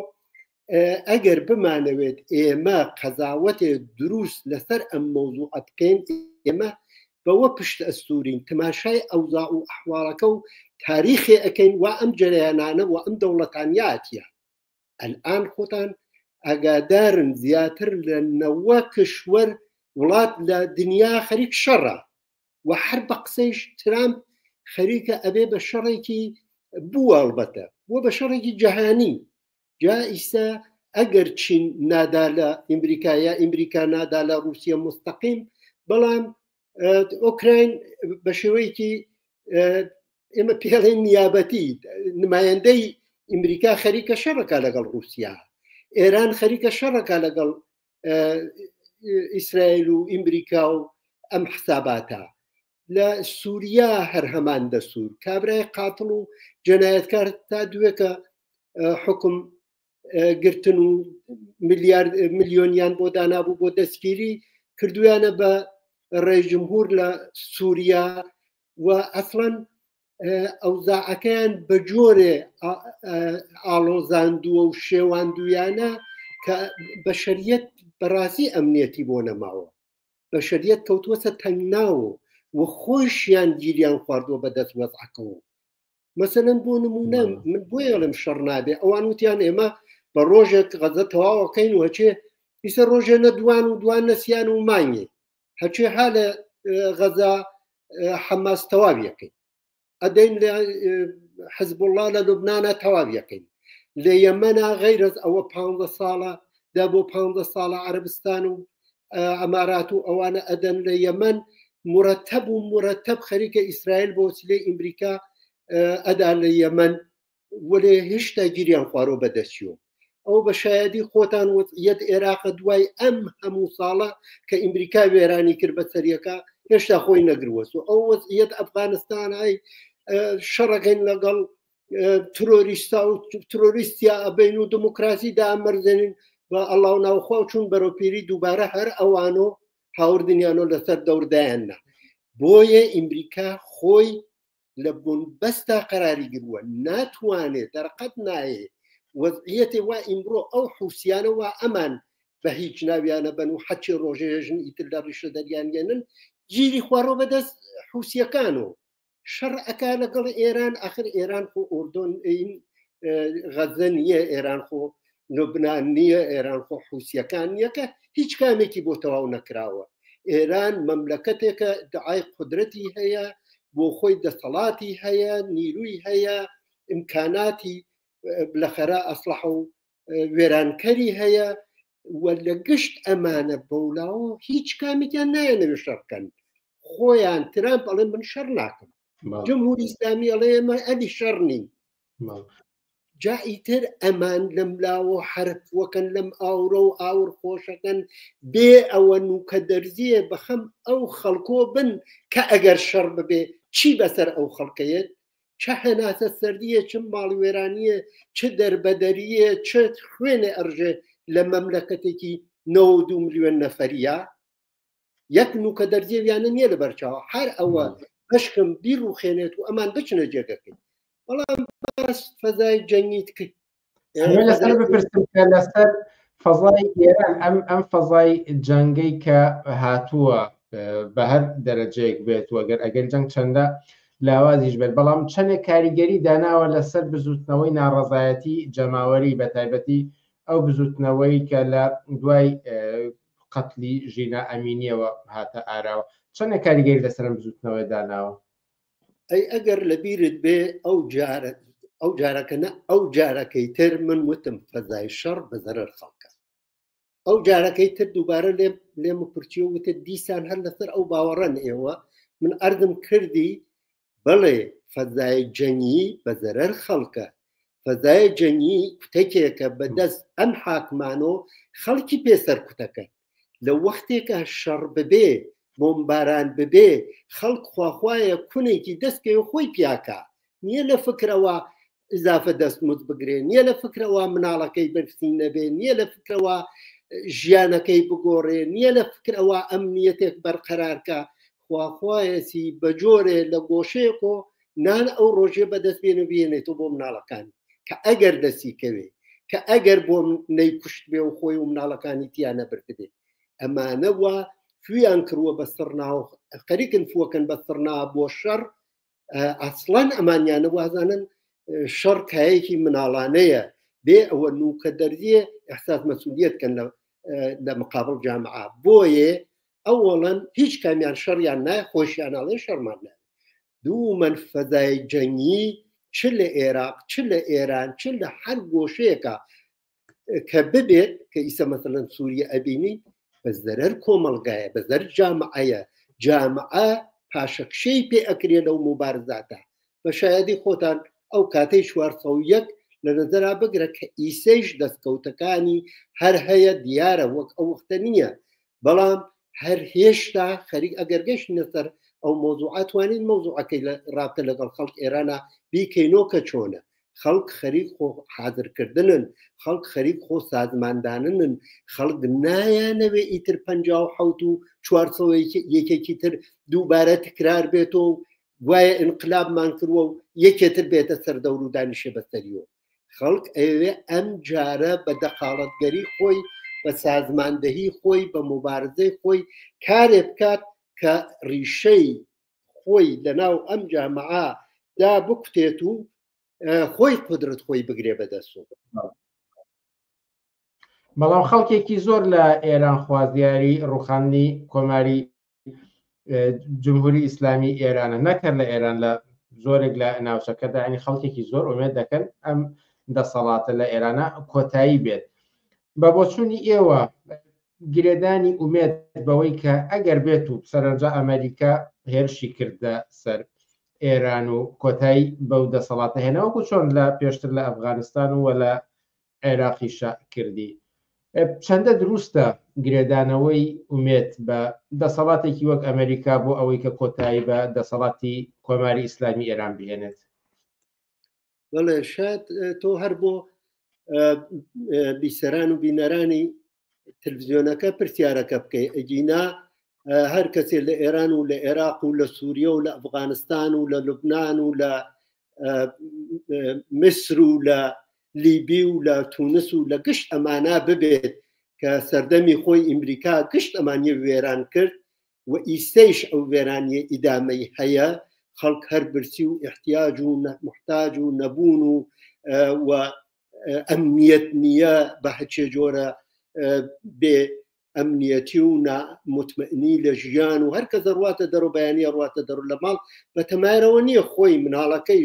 ئەگەر بمانەوێت ئێمە قەزاوەتێ دروست لەسەر ئەم مەوزوعە بکەین ئێمە بەوە پشت ئەستورین تماشای ئەوزا و ئەحواڵەکە و تاریخێ ئەەکەین وا ئەم جەرەیانانە و ئەم دەوڵەتانیاتە ئەلئان خۆتان ئاگادارن زیاتر لە نەوە کشوەر وڵات لە دنیا خەریک شەڕە و هەر بە قسەیش ترامپ خەریکە ئەبێ بە شەڕێکی بووە ئەڵبەتە بووە بە شەڕێکی جەهانی جا ئیستا ئەگەر چین نادا لە ئەمریکا یا ئەمریکا نادا لە رووسیا مستەقیم بەڵام ئۆکراین بە شێوەیەکی ئێمە پێڵێن نیابەتی نمایندەی ئەمریکا خەریکە شەڕەکە لەگەڵ رووسیا ئێران خەریکە شەڕەکە لەگەڵ ئیسرائیل و ئەمریکا و ئەم حساباتە لە سووریا هەر هەمان دەسوور کابرای قاتڵ و جەنایەتکار تا دوێکە حکم گرتن و میلیارد ملیۆنیان بۆ دانابوو بۆ دەستگیری کردویانە بە ڕێژمهور لە سووریا و ئەسڵەن ئەوزاعەکەیان بە جۆرێ ئاڵۆزاندووە و شێواندویانە کە بەشەریەت بەڕاستی ئەمنیەتی بۆ نەماوە بەشەریەت کەوتووەتە تەنگناوە و خۆشیان گیریان خواردووە بە دەست وەزعەکەوە مەسەلەن بۆ نمونە من بۆ ئێڵم شەڕ نابێ ئەوان وتیان ئێمە بە ڕۆژێک غەزە تەواوەکەین و هەچێ ئیسە ڕۆژێ نە دوان و دوان نەسیان و مانگێ هەچێ ها لە غەزا حەماس تەواویەکەین ئەدەین لە حزبوڵڵا لە لوبناە تەواویەکەین لە یەمەنا غەیرەز ئەوە پ ساڵە دا بۆ پ ساڵە عەربستان و ئەمارات و ئەوانە ئەدەن لە یەمەن مرەتەب و مرەتەب خەریکە ئیسرائیل بۆ وسیلەی ئەمریکا ئەدا لە یەمەن وەلێ هێشتا گیریان خوارۆ بەدەستیۆ ئەو بە شایەدی خۆتان وەزعیەت ئێراقە دوای ئەم هەموو ساڵە کە ئەمریکا وێرانی کرد بە سەریەکە هێشتا خۆی نەگروەس و ئەو وەزعیەت ئەفغانستان ئای شەڕەکەین لەگەڵ ترۆریستا و ترۆریستیا ئەبین و دموکراسی دامەرزێنین بە ئەڵاو ناوخوا و چون بەرەو پیری دووبارە هەر ئەوانۆ هاوردنیانۆ لەسەر دەوردایاننا بۆیە ئەمریکا خۆی لە بنبەستا قەراری گرووە ناتوانێ دەرقەت نایێ وەزعیەتێ وا ئیمڕۆ ئەو حوسیانە وا ئەمان بە هیچ ناویانە بن و حەچێ ڕۆژێژن ئیتر لە ڕیشە دەریان گەنن گیری خواڕۆ بەدەست حوسیەکانەوە شەڕ ئەکا لەگەڵ ئێران ئاخر ئێران خۆ ئوردۆن غەزە نییە ئێران خۆ لوبناان نییە ئێران خۆ حوسیەکان نییە کە هیچ کامێکی بۆ تەواو نەکراوە ئێران مەملەکەتێکە دعای قودرەتی هەیە بۆ خۆی دەسەڵاتی هەیە نیروی هەیە ئیمکاناتی لەخەرا ئەسلحە و وێرانکەری هەیە و لە گشت ئەمانە بەولاوە هیچ کامێکیان نایەنەوێ شەڕ بکەن خۆیان ترامپ ئەڵێ من شەڕ ناکەم جمهوری ئیسلامی ئەڵێ ئێمە ئەلی شەڕ نین جا ئیتر ئەمان لەم لاوە حەرف وەکەن لەم ئاورە و ئاور خۆشەکەن بێ ئەوە نوکە دەرزیە بەخەم ئەو خەڵکۆ بن کە ئەگەر شەڕ ببێ چی بەسەر ئەو خەڵکەیەت چە هەناسە سەردیە چ ماڵوێرانیە چ دەربەدەریە چ خوێنێ ئەڕژێ لە مەملەکەتێکی 92 ملیۆن نەفەریە یەک نوکە دەرزیەویانە نییە لە بەرچاوە هەر ئەوە بەشکم بیڕوخێنێت و ئەمان بچنە جێگەکەی بەڵام باس فەزای جەنگیت کرد لەسەر بپرسم کە لەسەر فەزای ئێران ئەم ئەم فەزای جەنگەی کە هاتووە بە هەر دەرەجەیەک بێت وەگەر ئەگەر جەنگ چەندە لاوازیش بێت بەڵام چەندێک کاریگەری داناوە لەسەر بزوتنەوەی ناڕەزایەتی جەماوەری بە تایبەتی ئەو بزوتنەوەی کە لە دوای قەتلی ژینا ئەمینیەوە هاتە ئاراوە چەندە کاریگەری لەسەر ئەم بزوتنەوەی داناوە؟ ئەی ئەگەر لە بیرت بێ ئەو جارە ئەو جارەکە نە ئەو جارەکەی تر من وتم فەزای شەڕ بە زەرەر خەڵکە ئەو جارەکەی تر دووبارە لێم لێم پرچی و وتت دیسان هەر لەسەر ئەو باوەڕەن ئێوە من ئەردم کردی بەڵێ فەزای جەنگی بە زەرەر خەڵکە فەزای جەنگی کوتەکێکە بە دەست ئەم حاکمانۆ خەڵکی پێ سەرکوتەکەن لە وەختێکە شەڕ ببێ بۆمباران ببێ خەڵک خواخوایە کونێکی دەستکەوێ خۆی پیاکا نییە لە فکرەوە ئیزافە دەستمزد بگرێ نییە لە فکرەوە مناڵەکەی برسی نەبێ نییە لە فکرەوە ژیانەکەی بگۆڕێ نییە لە فکرەوە ئەمنیەتێک بەرقەرارکە خواخوایەتی بە جۆرێ لە گۆشەیەکۆ نان ئەو ڕۆژێ بەدەست بێن و بێنێتەوە بۆ مناڵەکانی کە ئەگەر دەستی کەوێ کە ئەگەر بۆ نەیکوشت بێ و خۆی و مناڵەکانی تیا نەبردبێ ئەمانە وا فویان کردووە بە سڕنا و خەریکن فوەکەن بە سڕنا بۆ شەڕ ئەسڵەن ئەمانیانە وازانن شەڕ کایەکی مناڵانەیە بێ ئەوە نوکە دەرزیە ئەحساس مەسئولیت کەن لە مقابل جامعە بۆیە ئەوەڵەن هیچ کامیان شەڕیان نای خۆشیان ئەڵێ شەڕمان نای دوومەن فەزای جەنگی چ لە عێراق چ لە ئێران چ لە هەر گۆشەیەکە کە ببێت کە ئیسە مەسەلەن سووریە ئەبینی بە زەرەر کۆمەڵگایە بە زەر جامعەیە جامعە پاشەکشەی پێ ئەکرێ لەو مبارزاتە بە شایەدی خۆتان ئەو کاتەی 401 لە نەزەرا بگرە کە ئیسەیش دەستکەوتەکانی هەر هەیە دیارە وەک ئەو وەختە نییە بەڵام هەر هێشتا خەریک ئەگەر گەشتینە سەر ئەو مۆزوعە توانین مۆزوعەکەی لە ڕابتە لەگەڵ خەڵک ئێرانە بیکەینۆ کە چۆنە خەڵک خەریک خۆ حازرکردنن خەڵک خەریک خۆ سازمانداننن خەڵک نایانەوێ ئیتر 57 و 400 یەکێکی تر دووبارە تکرار بێتەوە و گوایە ئینقلابمان کردووە و یەکێتر بێتە سەر دەور و دانیشێ بەسەریەوە خەڵک ئەیەوێ ئەم جارە بە دەخاڵەتگەری خۆی بە سازماندەهی خۆی بە موبارزەی خۆی کارێ بکات کە ڕیشەی خۆی لەناو ئەم جامعە دا بکوتێت و خۆی قودرەت خۆی بگرێ بەدەست. بەڵام خەڵکێکی زۆر لە ئێران خوازیاری ڕوخاندنی کۆماری جمهوری ئیسلامی ئێرانە نەک هەر لە ئێران لە زۆرێک لە ناوچەکەدا ینی خەڵکێکی زۆر ئومێد دەکەن ئەم دەسەڵاتە لە ئێرانە کۆتایی بێت بە بۆچوونی ئێوە گرێدانی ئومێد بەوەی کە ئەگەر بێت و سەرەنجا ئەمریکا هێرشی کردە سەر ئێران و کۆتایی بەو دەسەڵاتە هێنا وەکو چۆن لە پێشتر لە ئەفغانستان و لە عێراقیشە کردی چەندە دروستە گرێدانەوەی ئومێد بە دەسەڵاتێکی وەک ئەمریکا بۆ ئەوەی کە کۆتایی بە دەسەڵاتی کۆماری ئیسلامی ئێران بهێنێت؟ بەڵێ شاید تۆ هەر بۆ بیسەران و بینەرانی تلویزیۆنەکە پرسیارەکە بکەی ئەگینا هەر کەسێ لە ئێران و لە عێراق و لە سووریە و لە ئەفغانستان و لە لوبناان و لە میسر و لە لیبی و لە تونس و لە گشت ئەمانە ببێت کە سەردەمی خۆی ئەمریکا گشت ئەمانە وێران کرد و ئیسەیش ئەو وێرانیە ئیدامەی هەیە خەڵک هەر برسی و احتیاج و محتاج و نەبوون و و ئەمنیەت نییە بە هەچێ جۆرە بێ ئەمنیەتی و متمئنی لە ژیان و هەر کە دەڕواتە دەرو بەیانە ڕواتە دەرو لە ماڵ بە تەمایرەوە نییە خۆی مناڵەکەی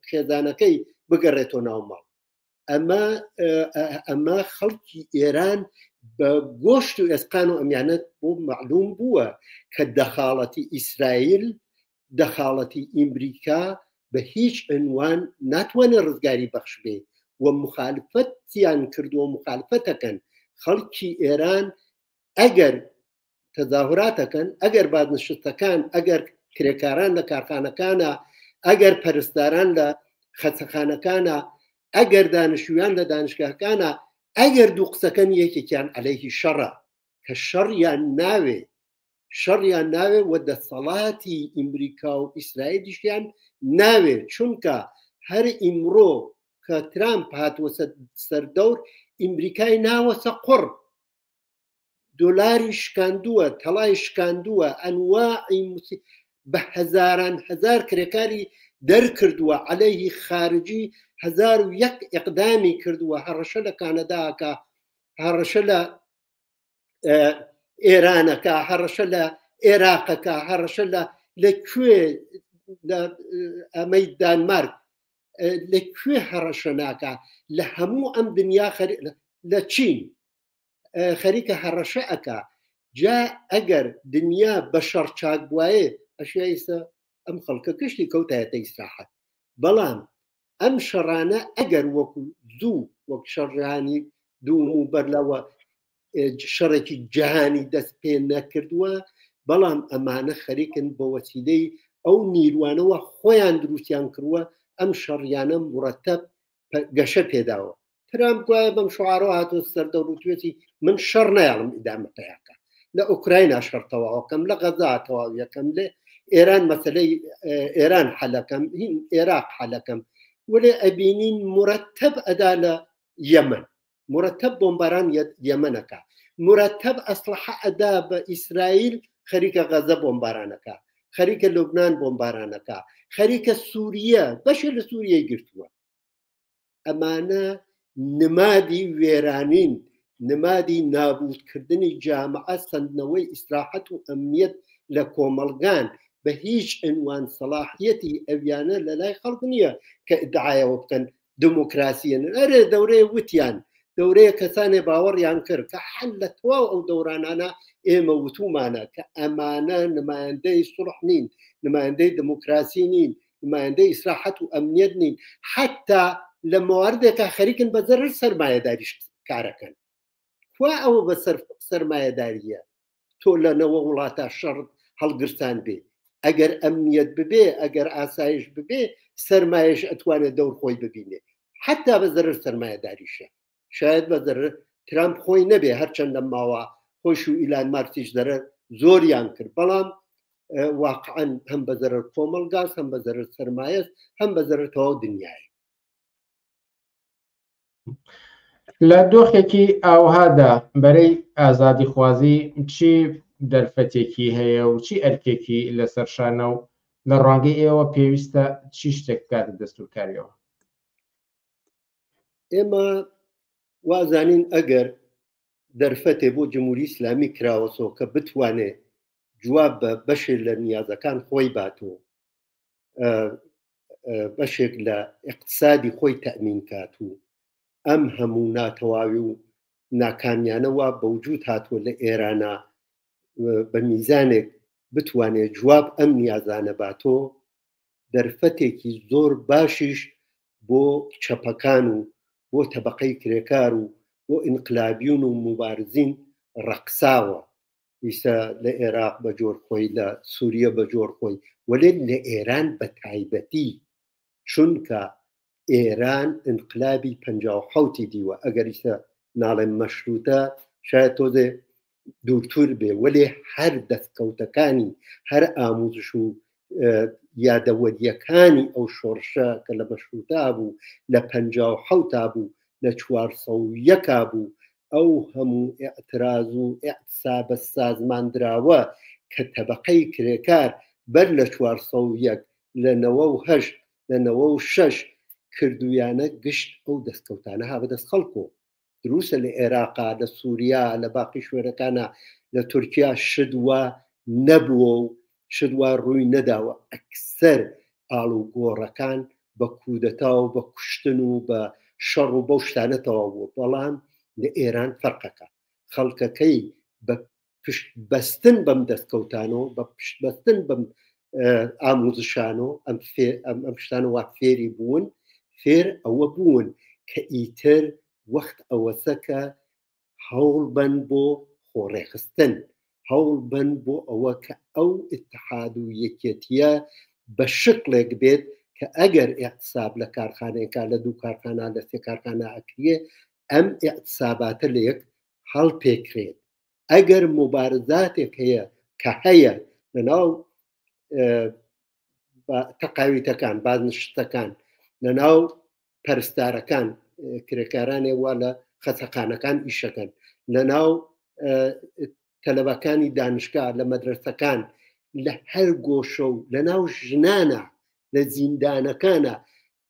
خێزانەکەی بگەڕێتەوە ناو ماڵ ئەمە ئەمە خەڵکی ئێران بە گۆشت و ئێسقان و ئەمیانە بۆ معلوم بووە کە دەخاڵەتی ئیسرائیل دەخاڵەتی ئیمریکا بە هیچ عنوان ناتوانێت ڕزگاری بەخش بێ و مخالفەتیان کردووە مخالفەتەکەن خەڵکی ئێران ئەگەر تەزاهوراتەکەن ئەگەر بازنشستەکان ئەگەر کرێکاران لە کارخانەکانە ئەگەر پەرستاران لە خەسەخانەکانە ئەگەر دانیشتویان لە دانیشگاکانە ئەگەر دوو قسەکەن یەکێکیان عەلەیهی شەڕە کە شەڕیان ناوێ شەڕیان ناوێ و دەسەڵاتی ئیمریکا و ئیسرائیلیشیان ناوێ چونکە هەر ئیمڕۆ کە ترامپ هاتووە سەردەور ئیمریکای ناوەسە قوڕ دۆلاری شکاندووە تەڵای شکاندووە ئەنواعی بە هەزاران هەزار کرێکاری دەرکردووە عەلەیهی خارجی 1001 ئقدامی کردووە هەڕەشە لە کانەداکە هەڕەشە لە ئێرانەکە هەڕەشە لە عێراقەکە هەڕەشە لە لە کوێ لە ئەمەی دانمارک لە کوێ هەڕەشە ناکە لە هەموو ئەم دنیا لە چین خەریکە هەڕەشە ئەکا جا ئەگەر دنیا بە شەڕ چاک بواێ ئەشیا ئیستا ئەم خەڵکە گشتی کەوتایەتە ئیسراحەت بەڵام ئەم شەڕانە ئەگەر وەکو زوو وەک شەڕانی دوم و بەر لەوە شەڕێکی جیهانی دەست پێ نەکردووە بەڵام ئەمانە خەریکن بە وەسیلەی ئەو نیروانەوە خۆیان دروستیان کردووە ئەم شەڕیانە مرەتەب گەشە پێداوە ترامپ گوایە بەم شعارەوە هاتووە سەر دەور و توێتی من شەڕ نایڵم ئیدامە پیاکە لە ئۆکراینا شەڕ تەواوەکەم لە غەزا تەواو یەکەم لێ ئێران مەسلەی ئێران حەلەکەم هین عێراق حەلەکەم وەلێ ئەبینین مرتب ئەدا لە یەمەن مرتب بۆمباران یەمەنەکە مرتب ئەسلحە ئەدا بە ئیسرائیل خەریکە غەزە بۆمبارانەکە خەریکە لوبناان بۆمبارانەکە خەریکە سووریە بەشێ لە سووریەی گرتووە ئەمانە نمادی وێرانین، نمادی نابوتکردنی جامعە، سەندنەوەی ئیسراحەت و ئەمنیەت لە کۆمەڵگان، بە هیچ عنوان سەڵاحیەتی ئەویانە لە لای خەڵک نییە کە ئیدعایەوە بکەن دموکراسیەن. ئەرێ دەورەیە وتیان، دەورەیە کەسانێ باوەڕیان کرد کە حەل لە تەواو ئەو دەورانانە ئێمە وتومانە کە ئەمانە نمایندەی سوڵح نین، نمایندەی دموکراسی نین، نمایندەی ئیسراحەت و ئەمنیەت نین حتا لە مواردێکا خەریکن بە زەرەر سەرمایەداریش کارەکەن کوا ئەوە بە سەر سەرمایەداریە تۆ لە نەوە وڵاتە شەڕت هەڵگرتان بێ ئەگەر ئەمنیەت ببێ ئەگەر ئاسایش ببێ سەرمایش ئەتوانێت دەور خۆی ببینێ حتا بە زەرەر سەرمایەداریشە شاید بە زەرەر ترامپ خۆی نەبێ هەرچەند لەم ماوە خۆش و ئیلان مارکیش زەرەر زۆریان کرد بەڵام واقعا هەم بە زەرەر کۆمەڵگاس هەم بە زەرەر سەرمایەس هەم بە زەرەر تەواو دنیایە. لە دۆخێکی ئاوهادا بەرەی ئازادیخوازی چی دەرفەتێکی هەیە و چی ئەرکێکی لەسەر شانە و لە ڕوانگەی ئێوە پێویستە چی شتێک بکاتە دەستورکاریەوە؟ ئێمە وازانین ئەگەر دەرفەتێ بۆ جمهوری ئیسلامی کراوەسەوە کە بتوانێ جواب بە بەشێ لە نیازەکان خۆی باتەوە بەشێک لە ئیقتسادی خۆی تەئمین کات و ئەم هەموو ناتەواوی و ناکامیانە وا بەوجود هاتووە لە ئێرانە بە میزانێک بتوانێت جواب ئەم نیازانە باتۆ دەرفەتێکی زۆر باشیش بۆ چەپەکان و بۆ تەبقەی کرێکار و بۆ ئینقلابیون و موبارزین ڕەقساوە ئیسە لە ئێراق بە جۆر خۆی لە سووریە بە جۆر خۆی وەلێ لە ئێران بە تایبەتی چونکە ئێران ئینقلابی 57 دیوە ئەگەر ئیسە ناڵێم مەشروتە شاید تۆزێ دوورتر بێ وەلێ هەر دەستکەوتەکانی هەر ئاموزش و یادەوەریەکانی ئەو شۆڕشە کە لە مەشروتا بوو لە 57 بوو لە 401 بوو ئەو هەموو ئیعتراز و ئیعتسابە سازماندراوە کە تەبەقەی کرێکار بەر لە 401 لە 98 لە 96 کردویانە گشت ئەو دەستکەوتانە ها بەدەست خەڵکۆ دروستە لە عێراقا لە سووریا لە باقی شوێنەکانە لە تورکیا شت وا نەبووە و شت وا ڕووی نەداوە ئەکسەر ئاڵوگۆڕەکان بە کودەتا و بە کوشتن و بە شەڕ و بەو شتانە تەواو بووە بەڵام لە ئێران فەرقەکە خەڵکەکەی بە پشت بەستن بەم دەستکەوتانەوە بە پشت بەستن بەم ئاموزشانەوە ئەم ئەم ئەم شتانە وا فێری بوون فێر ئەوە بوون کە ئیتر وەخت ئەوەسە کە هەوڵ بەن بۆ خۆڕێخستن هەوڵ بەن بۆ ئەوە کە ئەو ئیتحاد و یەکێتیە بە شکڵێک بێت کە ئەگەر ئیعتساب لە کارخانەیەکا لە دوو کارخانە لە سێ کارخانە ئەکریێ ئەم ئیعتساباتە لە یەک هەڵپێکرێت ئەگەر موبارزاتێک هەیە کە هەیە لەناو تەقاویتەکان بازنشتەکان لەناو پەرستارەکان کرێکارانێ وا لە خەسەخانەکان ئیشەکەن لە ناو تەلەبەکانی دانشگا لە مەدرسەکان لە هەر گۆشە و لە ناو ژنانە لە زیندانەکانە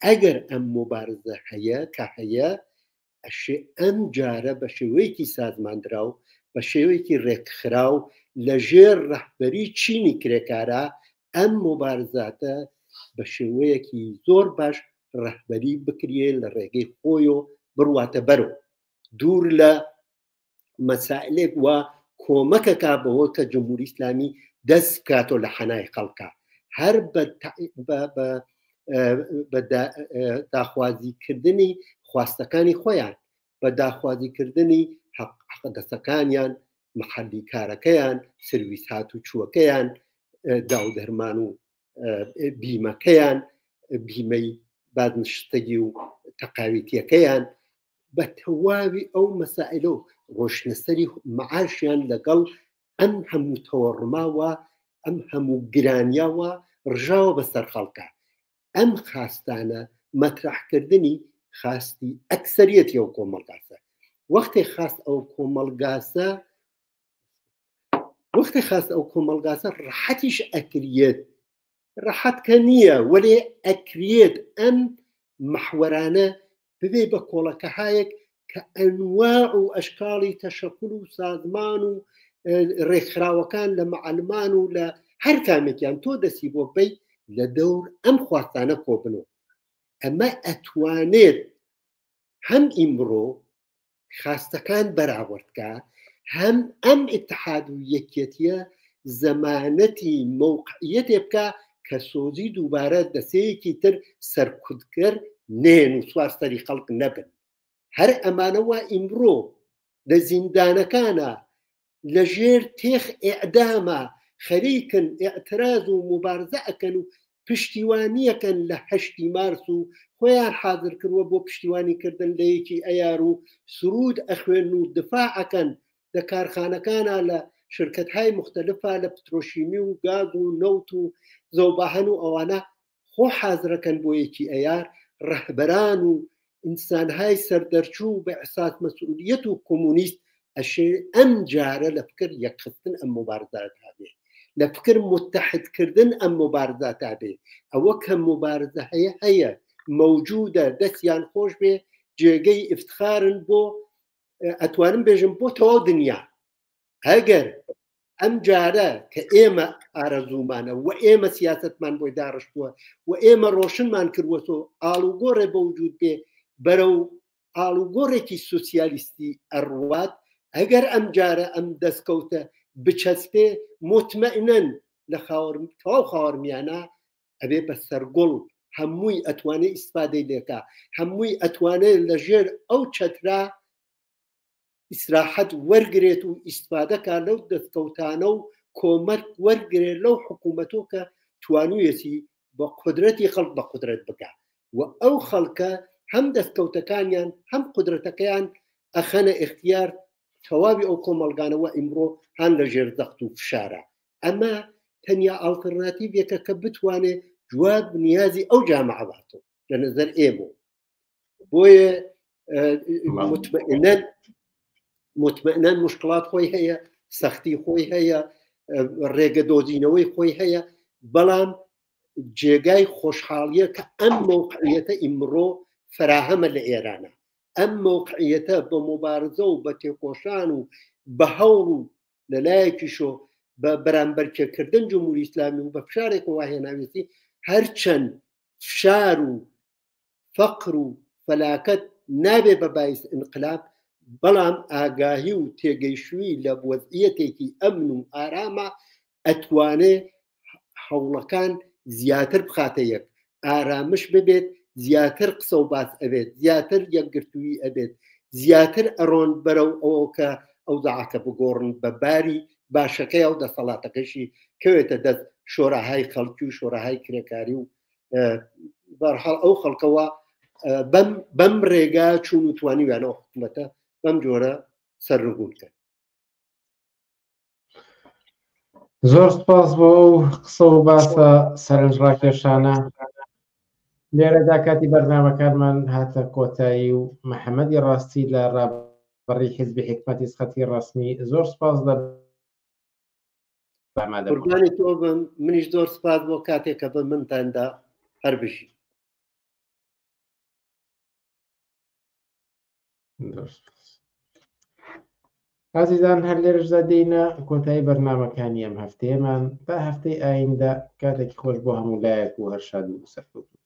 ئەگەر ئەم مبارزە هەیە کە هەیە ئەشێ ئەم جارە بە شێوەیەکی سازماندراو بە شێوەیەکی ڕێکخراو لە ژێر ڕەهبەری چینی کرێکارا ئەم موبارزاتە بە شێوەیەکی زۆر باش ڕەهبەری بکرێ لە ڕێگەی خۆی و بڕواتە بەرەوە دوور لە مەسائلێک وا کۆمەکەکا بەوە کە جمهوری ئیسلامی دەست بکاتەوە لە حەنای خەڵکە هەر بە داخوازیکردنی خواستەکانی خۆیان بە داخوازیکردنی حەقدەسەکانیان محەلی کارەکەیان سرویس هات و چووەکەیان داو دەرمان و بیمەکەیان بیمەی بادنشتگی و تەقاویتیەکەیان بە تەواوی ئەو مەسائلە و ڕۆشنەسەری معاشیان لەگەڵ ئەم هەموو تەوەڕماوە ئەم هەموو گرانیاوە ڕژاوە بەسەر خەڵکە ئەم خاستانە مەترەحکردنی خواستی ئەکسەریەتی ئەو کۆمەڵگاسە وەختێ خواست ئەو کۆمەڵگاسە وەختێ خواست ئەو کۆمەڵگاسە ڕەحەتیش ئەکریێت ڕەحەت کە نییە وەلێ ئەکریێت ئەم محوەرانە ببێ بە کۆڵەکەهایەک کە ئەنواع و ئەشکاڵی تەشەکول و سازمان و ڕێکخراوەکان لە معلمان و لە هەر کامێکیان تۆ دەسی بۆ بی لە دەور ئەم خواستانە کۆبنەوە ئەمە ئەتوانێت هەم ئیمڕۆ خواستەکان بەراورد کا هەم ئەم ئیتحاد و یەکیەتیە زەمانەتی مەوقعیەتێ بکا کە سۆزی دووبارە دەسەیەکی تر سەرکوتگەر نێن و سوار سەری خەڵک نەبن هەر ئەمانە وا ئیمڕۆ لە زیندانەکانە لە ژێر تێخ ئێعداما خەریکن ئێعتراز و موبارزە ئەکەن و پشتیوانیەکەن لە هەشتی مارس و خۆیان حازر کردوە بۆ پشتیوانی کردن لە یەکی ئەیار و سرود ئەخوێن و دفاع ئەکەن لە کارخانەکانا لە شرکەتهای موختەلفا لە پترۆشیمی و گاز و نەوت و زەوباهەن و ئەوانە خۆ حازرەکەن بۆ یەکی ئەیار ڕەهبەران و ئینسانهای سەردەرچوو بە ئیحساس مەسئولیەت و کۆمۆنیست ئەشێ ئەم جارە لە فکر یەکخستن ئەم موبارزاتا بێ لە فکر متحد کردن ئەم موبارزاتا بێ ئەوە کە موبارزە هەیە هەیە مەوجودە دەستیان خۆش بێ جێگەی ئیفتخارن بۆ. ئەتوانم بێژم بۆ تەواو دنیا ئەگەر ئەم جارە کە ئێمە ئارەزوومانە و ئێمە سیاستمان بۆی داڕشتووە و ئێمە ڕۆشنمان کردوەتەوە ئاڵوگۆڕێ بە وجود بێ بەرەو ئاڵوگۆڕێکی سوسیالیستی ئەڕوات ئەگەر ئەم جارە ئەم دەستکەوتە بچەسپێ مطمئنن لە خاوەر تەواو خاوەرمیانە ئەبێ بە سەرگوڵ هەمووی ئەتوانێ ئیسفادەی لێکا هەمووی ئەتوانێت لە ژێر ئەو چەترا ئیسراحەت وەرگرێت و ئیسفادە کا لەو دەستکەوتانە و کۆمەک وەرگرێت لەو حکوومەتۆ کە توانویەتی بە قودرەتی خەڵک بە قودرەت بکا و ئەو خەڵکە هەم دەستکەوتەکانیان هەم قودرەتەکەیان ئەخەنە ئیختیار تەواوی ئەو کۆمەڵگانەوە ئیمڕۆ هەن لە ژێر زەخت و فشارە ئەمە تەنیا ئاڵتەرناتیڤێکە کە بتوانێت جواب نیازی ئەو جامعە باتەوە لە نظر ئێمە بۆیە مطمئنن مطمئنن مشکلات خۆی هەیە سەختی خۆی هەیە ڕێگە دۆزینەوەی خۆی هەیە بەڵام جێگای خۆشحاڵیە کە ئەم مەوقعیەتە ئیمڕۆ فراهەمە لە ئێرانە ئەم مەوقعیەتە بە مبارزە و بە تێکۆشان و بە هەوڵ و لەلایەکیشۆ بە بەرامبەرکێکردن جمهوری ئیسلامی و بە فشارێکەوە هێناوێتی هەرچەند فشار و فەقر و فەلاکەت نابێ بە بایس ئینقلاب، بەڵام ئاگاهی و تێگەیشتوویی لە وەزعیەتێکی ئەمن و ئاراما ئەتوانێ هەوڵەکان زیاتر بخاتە یەک، ئارامش ببێت زیاتر قسە و باس ئەبێت، زیاتر یەکگرتوویی ئەبێت، زیاتر ئەڕۆن بەرەو ئەوە کە ئەوزاعەکە بگۆڕن بە باری باشەکەی و دەسەڵاتەکەشی کەوێتە دەست شۆراهای خەڵکی و شۆراهای کرێکاری و بەرحاڵ ئەو خەڵکەوە بەم بەم ڕێگا چوون و توانیویانەوە حکوومەتە بەم جۆرە سەرنگون بکەن. زۆر سپاس بۆ ئەو قسە و باسە سەرنجڕاکێشانە لێرەدا کاتی بەرنامەکانمان هاتە کۆتایی و محەممەدی ڕاستی لە ڕابڕی حیزبی حکمەتی سخەتی ڕسمی زۆر سپاس لە قوربانی تۆ بم منیش زۆر سپاس بۆ کاتێک کە بە منتاندا هەر بژی. ئازیزان هەر لێرەشدا دێینە کۆتایی بەرنامەکانی ئەم هەفتەیەمان تا هەفتەی ئایندە کاتێکی خۆش بۆ هەموو لایەک و هەر شاد و سەرکەوتوو.